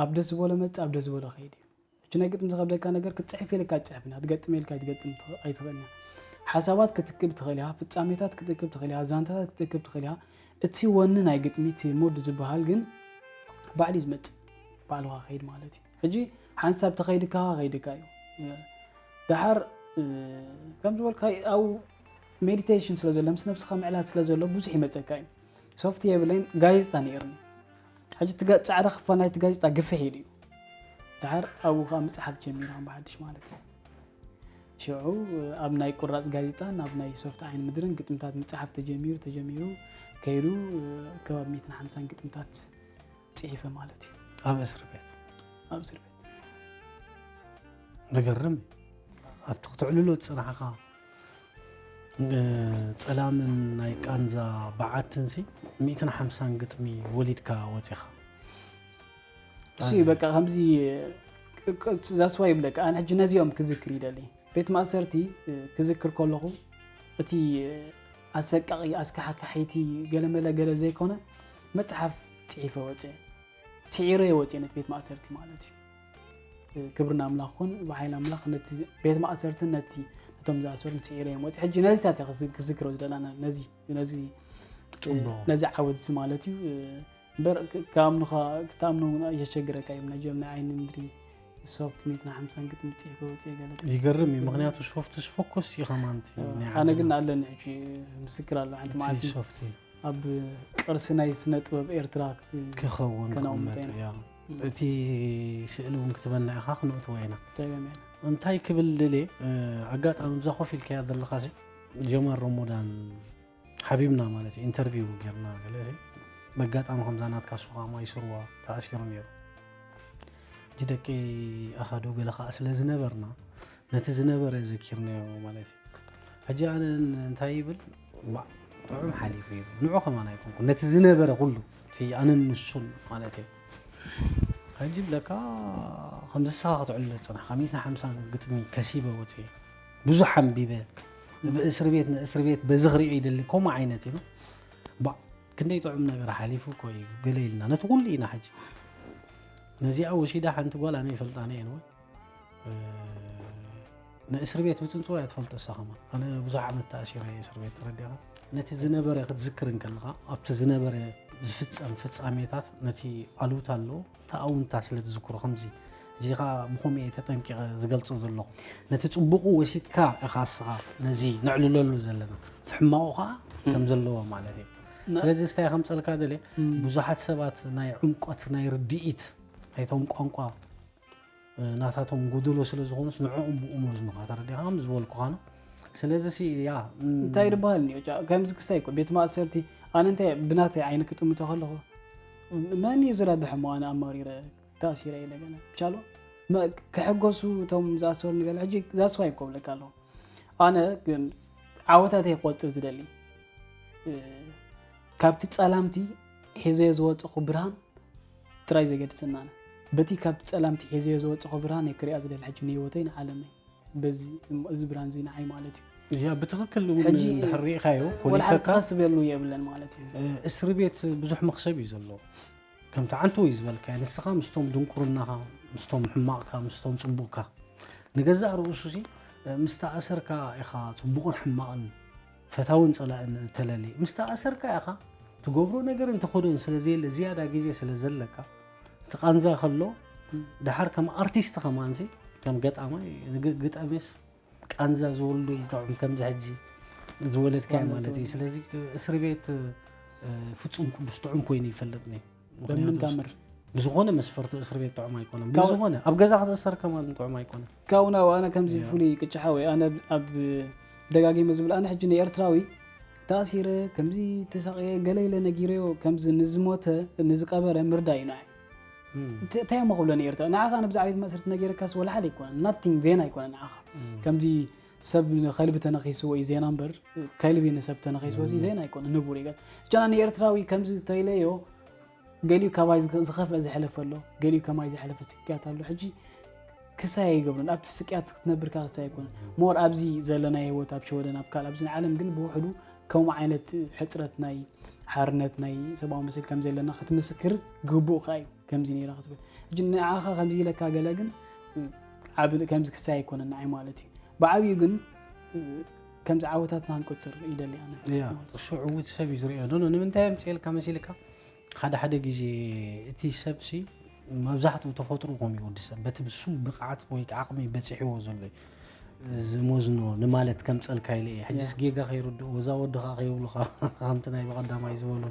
ኣብ ደስ ዝበሎ መፅእ ኣብ ደስ ዝበሎ ከይድ እዩ ሕጂ ናይ ግጥሚ ዝኸብደካ ነገር ክትፅሕፍ ኢልካ ኣይትፅሕፍን እያ ትገጥም ኢልካ ኣይትገጥም ኣይትኽእልን እያ ሓሳባት ክትክብ ትኽእል እያ ፍፃሜታት ክትክብ ትኽእል እያ ዛንታታት ክትክብ ትኽእል እያ እቲ ወኒ ናይ ግጥሚ እቲ ሙድ ዝበሃል ግን ባዕሉ እዩ ዝመፅእ ባዕልኻ ከይድ ማለት እዩ ሕጂ ሓንሳብ ተኸይድካ ከይድካ እዩ ደሓር ከም ዝበልካ ኣብኡ ሜዲቴሽን ስለ ዘሎ ምስ ነብስኻ ምዕላል ስለ ዘሎ ብዙሕ ይመፀካ እዩ ሶፍት የብለይን ጋዜጣ ነይርኒ ሕጂ ፃዕዳ ክፋል ናይቲ ጋዜጣ ግፍሕ ኢሉ እዩ ደሓር ኣብኡ ከዓ ምፅሓፍ ጀሚረ ከም ብሓድሽ ማለት እዩ ሽዑ ኣብ ናይ ቁራፅ ጋዜጣን ኣብ ናይ ሶፍት ዓይን ምድርን ግጥምታት ምፅሓፍ ተጀሚሩ ተጀሚሩ ከይዱ ከባቢ ሚትን ሓምሳን ግጥምታት ፅሒፈ ማለት እዩ ኣብ እስር ቤት ኣብ እስር ቤት ዝገርም ኣብቲ ክትዕልሎ ዝፅናሕካ ጸላምን ናይ ቃንዛ በዓትን ሲ ሚእትን ሓምሳን ግጥሚ ወሊድካ ወፂኻ እሱ በቃ ከምዚ ዛስዋ ይብለካ ኣነ ሕጂ ነዚኦም ክዝክር ይደሊ ቤት ማእሰርቲ ክዝክር ከለኹ እቲ ኣሰቃቂ ኣስካሓካሒቲ ገለመለ ገለ ዘይኮነ መፅሓፍ ፅሒፈ ወፀ ስዒረዮ ወፅየ ነቲ ቤት ማእሰርቲ ማለት እዩ። ክብሪ ንኣምላኽ ኩን ብሓይሊ ኣምላኽ ነቲ ቤት ማእሰርትን ነቲ ነቶም ዝኣሰሩን ስዒረዮም ወፅየ። ሕጂ ነዚታት እየ ክዝክሮ ዝደላና ነዚ ነዚ ነዚ ዓወት እዚ ማለት እዩ። እምበር ክኣምኑኻ ክትኣምኖ እውን የሸግረካ እዮም ነዚኦም ናይ ዓይኒ ምድሪ ሶፍት ሚእትን ሓምሳን ግጥሚ ፅሒፈ ወፅየ ገለ ይገርም እዩ ምክንያቱ ሶፍት ስፎኮስ እዩ ከማንቲ ኣነ ግን ኣለኒ ምስክር ኣሎ ሓንቲ መዓልቲ ሶፍት ኣብ ቅርሲ ናይ ስነ ጥበብ ኤርትራ ክኸውን ክነቕምጦ ኢና። እቲ ስእሊ እውን ክትበና ኢኻ ክነእትዎ ኢና። እንታይ ክብል ድልየ ኣጋጣሚ ብዛ ኮፍ ኢልካያ ዘለኻ ጀማል ረሞዳን ሓቢብና ማለት ኢንተርቪው ጌርና ገለ በጋጣሚ ከምዛ ናትካ ሱኻ ማይ ስርዋ ተኣሲሩ ነይሩ። ሕጂ ደቂ ኣሃዱ ገለ ከዓ ስለ ዝነበርና ነቲ ዝነበረ ዘኪርናዮ ማለት እዩ። ሕጂ ኣነ እንታይ ይብል ዋእ ጥዑም ሓሊፉ ይብል ንዑ ከማን ኣይኮንኩን ነቲ ዝነበረ ኩሉ እቲ ኣነን ንሱን ማለት እዩ። ሕጂ ብለካ ከምዚ ንስኻ ክትዕልሎ ዝፀናሕካ ሚእትን ሓምሳን ግጥሚ ከሲበ ወፅየ ብዙሕ ኣንቢበ ብእስር ቤት ንእስር ቤት በዚ ክሪኦ ይደሊ ከምኡ ዓይነት ኢሉ ባ ክንደይ ጥዑም ነገር ሓሊፉ እኮ እዩ ገለ ኢልና ነቲ ኩሉ ኢና ሕጂ ነዚኣ ወሲዳ ሓንቲ ጓል ኣነ ይፈልጣ እየ ንወ ንእስር ቤት ብፅንፅዋ እያ ትፈልጦ እሳ ከማን ኣነ ብዙሕ ዓመት ተኣሲረ እየ እስር ቤት ተረዲኻ ነቲ ዝነበረ ክትዝክር እንከለኻ ኣብቲ ዝነበረ ዝፍፀም ፍፃሜታት ነቲ ኣሉታ ኣለዎ እቲ ኣውንታ ስለ ትዝክሮ ከምዚ እዚ ከዓ ብኸምኡ እየ ተጠንቂቐ ዝገልፆ ዘለኹ ነቲ ፅቡቑ ወሲድካ ኢኻ እስኻ ነዚ ነዕልለሉ ዘለና እቲ ሕማቑ ከዓ ከም ዘለዎ ማለት እዩ ስለዚ ስታይ ከምፀልካ ደልየ ብዙሓት ሰባት ናይ ዕምቆት ናይ ርድኢት ናይቶም ቋንቋ ናታቶም ጎደሎ ስለ ዝኾኑስ ንዕኦም ብኡ መዝኑኻ ተረዲኻ ከም ዝበልኩኻ ነው ስለዚ ሲ ያ እንታይ ዝበሃል እኒኦ ጫ ከምዚ ክሳይ እኮ ቤት ማእሰርቲ ኣነ እንታይ ብናተይ ዓይኒ ክጥምቶ ከለኹ መን እዩ ዝረብሕ እሞ ኣነ ኣማሪረ ተኣሲረ ኢለ ገለ ብቻሎ ክሕጎሱ እቶም ዝኣሰሩ ንገለ ሕጂ ዛስዋይ እኮ ብለካ ኣለኹ ኣነ ዓወታተይ ክቆፅር ዝደሊ ካብቲ ጸላምቲ ሒዘዮ ዝወፀኹ ብርሃን ጥራይ ዘገድሰና ኣነ በቲ ካብቲ ጸላምቲ ሒዘዮ ዝወፀኹ ብርሃን እየ ክሪኣ ዝደሊ ሕጂ ንህይወተይ ንዓለመይ በዚ እዚ ብርሃን እዚ ንዓይ ማለት እዩ እያ ብትኽክል እውን ሕጂ እንድሕር ሪእኻዮ ወላ ሓደ ኮሊፈካ ክኸስበሉ የብለን ማለት እዩ እስሪ ቤት ብዙሕ መኽሰብ እዩ ዘለዎ ከምቲ ዓንተወይ ዝበልካዮ ንስኻ ምስቶም ድንቁርናኻ ምስቶም ሕማቕካ ምስቶም ፅቡቕካ ንገዛእ ርእሱ ሲ ምስ ተኣሰርካ ኢኻ ጽቡቕን ሕማቕን፣ ፈታውን ጸላእን እተለሊ። ምስ ተኣሰርካ ኢኻ ትገብሮ ነገር እንተኾዶን ስለ ዘየለ፣ ዝያዳ ግዜ ስለ ዘለካ፣ እቲ ቃንዛ ከሎ፣ ደሓር ከም ኣርቲስት ከማንሲ፣ ከም ገጣማይ፣ ግ-፣ ግጠምስ ቃንዛ ዝወልዶ እዩ ዝጥዕም፣ ከምዚ ሕጂ ዝወለድካዮ ማለት እዩ። ስለዚ እስሪ ቤት፣ እ፣ ፍጹም ቅዱስ ጥዑም ኮይኑ ይፈልጥኒ። ምኽንያቱ በምንታምር? ብዝኾነ መስፈርቲ እስሪ ቤት ጥዑም ኣይኮነን። ካብ ብዝኾነ ኣብ ገዛ ክትእሰር ከማን ጥዑም ኣይኮነን። ካብኡ ናብኡ ኣነ ከምዚ እዩ። ፍሉይ ቅጫ ሓወይ፣ ኣነ ኣብ ደጋጊመ ዝብል፣ ኣነ ሕጂ ንኤርትራዊ ተኣሲረ፣ ከምዚ ተሳቕየ፣ ገለ ኢለ ነጊረዮ፣ ከምዚ ንዝሞተ፣ ንዝቀበረ ምርዳእ እዩ ንዓይ። እም። እንተ-፣ እንታይ እሞ ክብሎ ንኤርትራ? ንዓኻ ኣነ ብዛዕባ ቤት ማእሰርቲ ነጊረካስ ወላ ሓደ ኣይኮነን። ናቲንግ ዜና ኣይኮነን ንዓኻ። እም። ከምዚ ሰብ ንከልቢ ተነኺስዎ እዩ ዜና እምበር፣ ከልቢ ንሰብ ተነኺስዎ እዚ እም። ዜና ኣይኮነን፣ ንቡር እዩ። ሕጂ ኣነ ንኤርትራዊ ከምዚ ተይለዮ፣ ገሊኡ ካባይ ዝኸ-፣ ዝኸፍአ ዝሐለፈ ኣሎ፣ ገሊኡ ከማይ ዝሐለፈ ስቅያት ኣሎ። ሕጂ ክሳይ ኣይገብሮን፣ ኣብቲ ስቅያት ክትነብር ከኣ ክሳይ ኣይኮነን። ሞር ኣብዚ ዘለናዮ ህይወት ኣብ ሽወደን ኣብ ካልእ ኣብዚ ዓለም ግን ብውሕዱ ከምኡ ዓይነት ሕጽረት ናይ ሓርነት ናይ ሰብኣዊ መሰል ከም ዘለና ክትምስክር ግቡእ ከኣ እዩ። ከምዚ ነይራ ክትብል። ሕጂ ንዓኻ ከምዚ ኢለካ ገለ ግን ዓቢ ከምዚ ክሳይ ኣይኮነን ንዓይ ማለት እዩ። ብዓቢኡ ግን ከምዚ ዓወታትና ክንቆጽር ይደሊ ኣነ። ያ፣ ማለት እዩ። እሱ ዕዉት ሰብ እዩ ዝርእዮ። ኖ፣ ኖ፣ ንምንታይ የምጽኤልካ መሲልካ? ሓደ ሓደ ግዜ እቲ ሰብሲ መብዛሕትኡ ተፈጥሮ ከምኡ እዩ ወዲ ሰብ። በቲ ብሱ ብቕዓት ወይ ዓቕሚ በጺሕዎ ዘሎ እዩ ዝመዝኖ ንማለት ከምጸልካ ኢለ እየ። ሕጅስ ያ። ጌጋ ከይርድእዎ፣ እዛ ወድኻ ከይብሉኻ ከምቲ ናይ ብቐዳማይ ዝበሉ።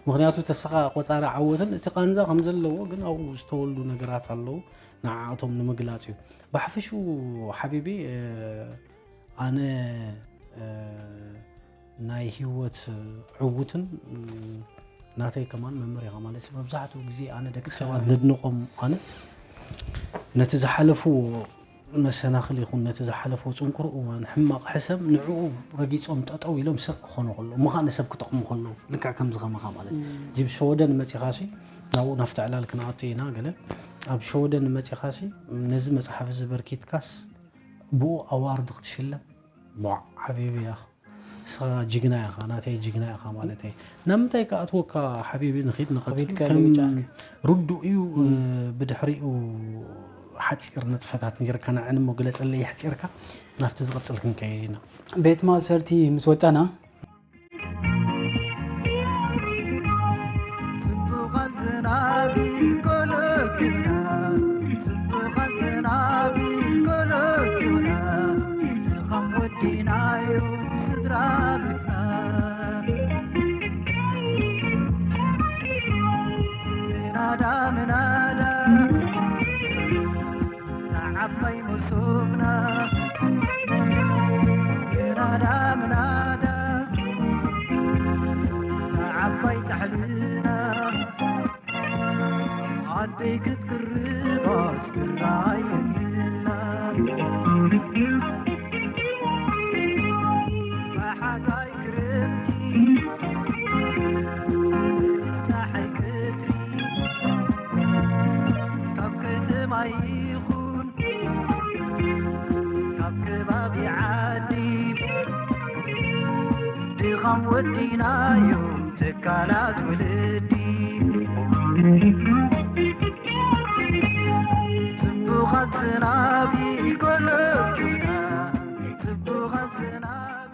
ምኽንያቱ ተስኻ ቆጻሪ ዓወትን እቲ ቃንዛ ከም ዘለዎ ግን ኣብኡ ዝተወልዱ ነገራት ኣለዉ። ንዓኣቶም ንምግላጽ እዩ። ብሓፈሽኡ ሓቢቢ፣ እ፣ ኣነ፣ እ፣ ናይ ህይወት ዕዉትን፣ እ፣ ናተይ ከማን መምህር ኢኻ ማለት እዩ። መብዛሕትኡ ግዜ ኣነ ደቂ ሰባት ዘድንቖም ኣነ ነቲ ዝሓለፍዎ መሰናኽል ይኹን ነቲ ዝሓለፍዎ ጽንኩር እዋን፣ ሕማቕ ሕሰም ንዕኡ ረጊጾም ጠጠው ኢሎም ሰብ ክኾኑ ከለዉ፣ እሞ ኸኣ ንሰብ ክጠቕሙ ከለዉ፣ ልክዕ ከምዚ ከማኻ ማለት እዩ። እም። እዚ ኣብ ሸወደን መጺኻሲ፣ ናብኡ ናብቲ ዕላል ክንኣቱ ኢና ገለ። ኣብ ሸወደን መጺኻሲ፣ ነዚ መጽሓፍ እዚ በርኪትካስ፣ ብኡ ኣዋርድ ክትሽለም፣ ቧዕ፣ ሓቢቢ ያኽ። ንስኻ ጅግና ኢኻ፣ ናተይ ጅግና ኢኻ ማለተይ። ናብ ምንታይ ክኣትወካ ሓቢቢ ንኺድ ንቐጽል። ከቢድካ ከም ኢለ ብጫ። ርዱእ እዩ፣ እም። ብድሕሪኡ ሓጺር ንጥፈታት ነይርካ፣ ንዕን እሞ ግለጸለይ ኣሕጺርካ፣ ናብቲ ዝቐጽል ክንከይድ ኢና። ቤት ማእሰርቲ ምስ ወጻና። ጽቡቓት ዝናብ ይኮለኩና፣ ጽቡቓት ዝናብ ይኮለኩና፣ ድኻም ወዲናዮ ስድራ ቤትና። ምናዳ ምናዳ ንዓባይ መሶብና፣ ምናዳ ምናዳ ንዓባይ ጻሕልና፣ ዓደይ ክትቅርብ ኣስትራየልና። ብሓጋይ ክረምቲ ብጸሓይ ቀትሪ ካብ ከተማ ይኹን ካብ ከባቢ ዓዲ ድኻም ወዲናዮም ትካላት ወለዲ። ጽቡቓት ዝናብ ይኮለኩና፣ ጽቡቓት ዝናብ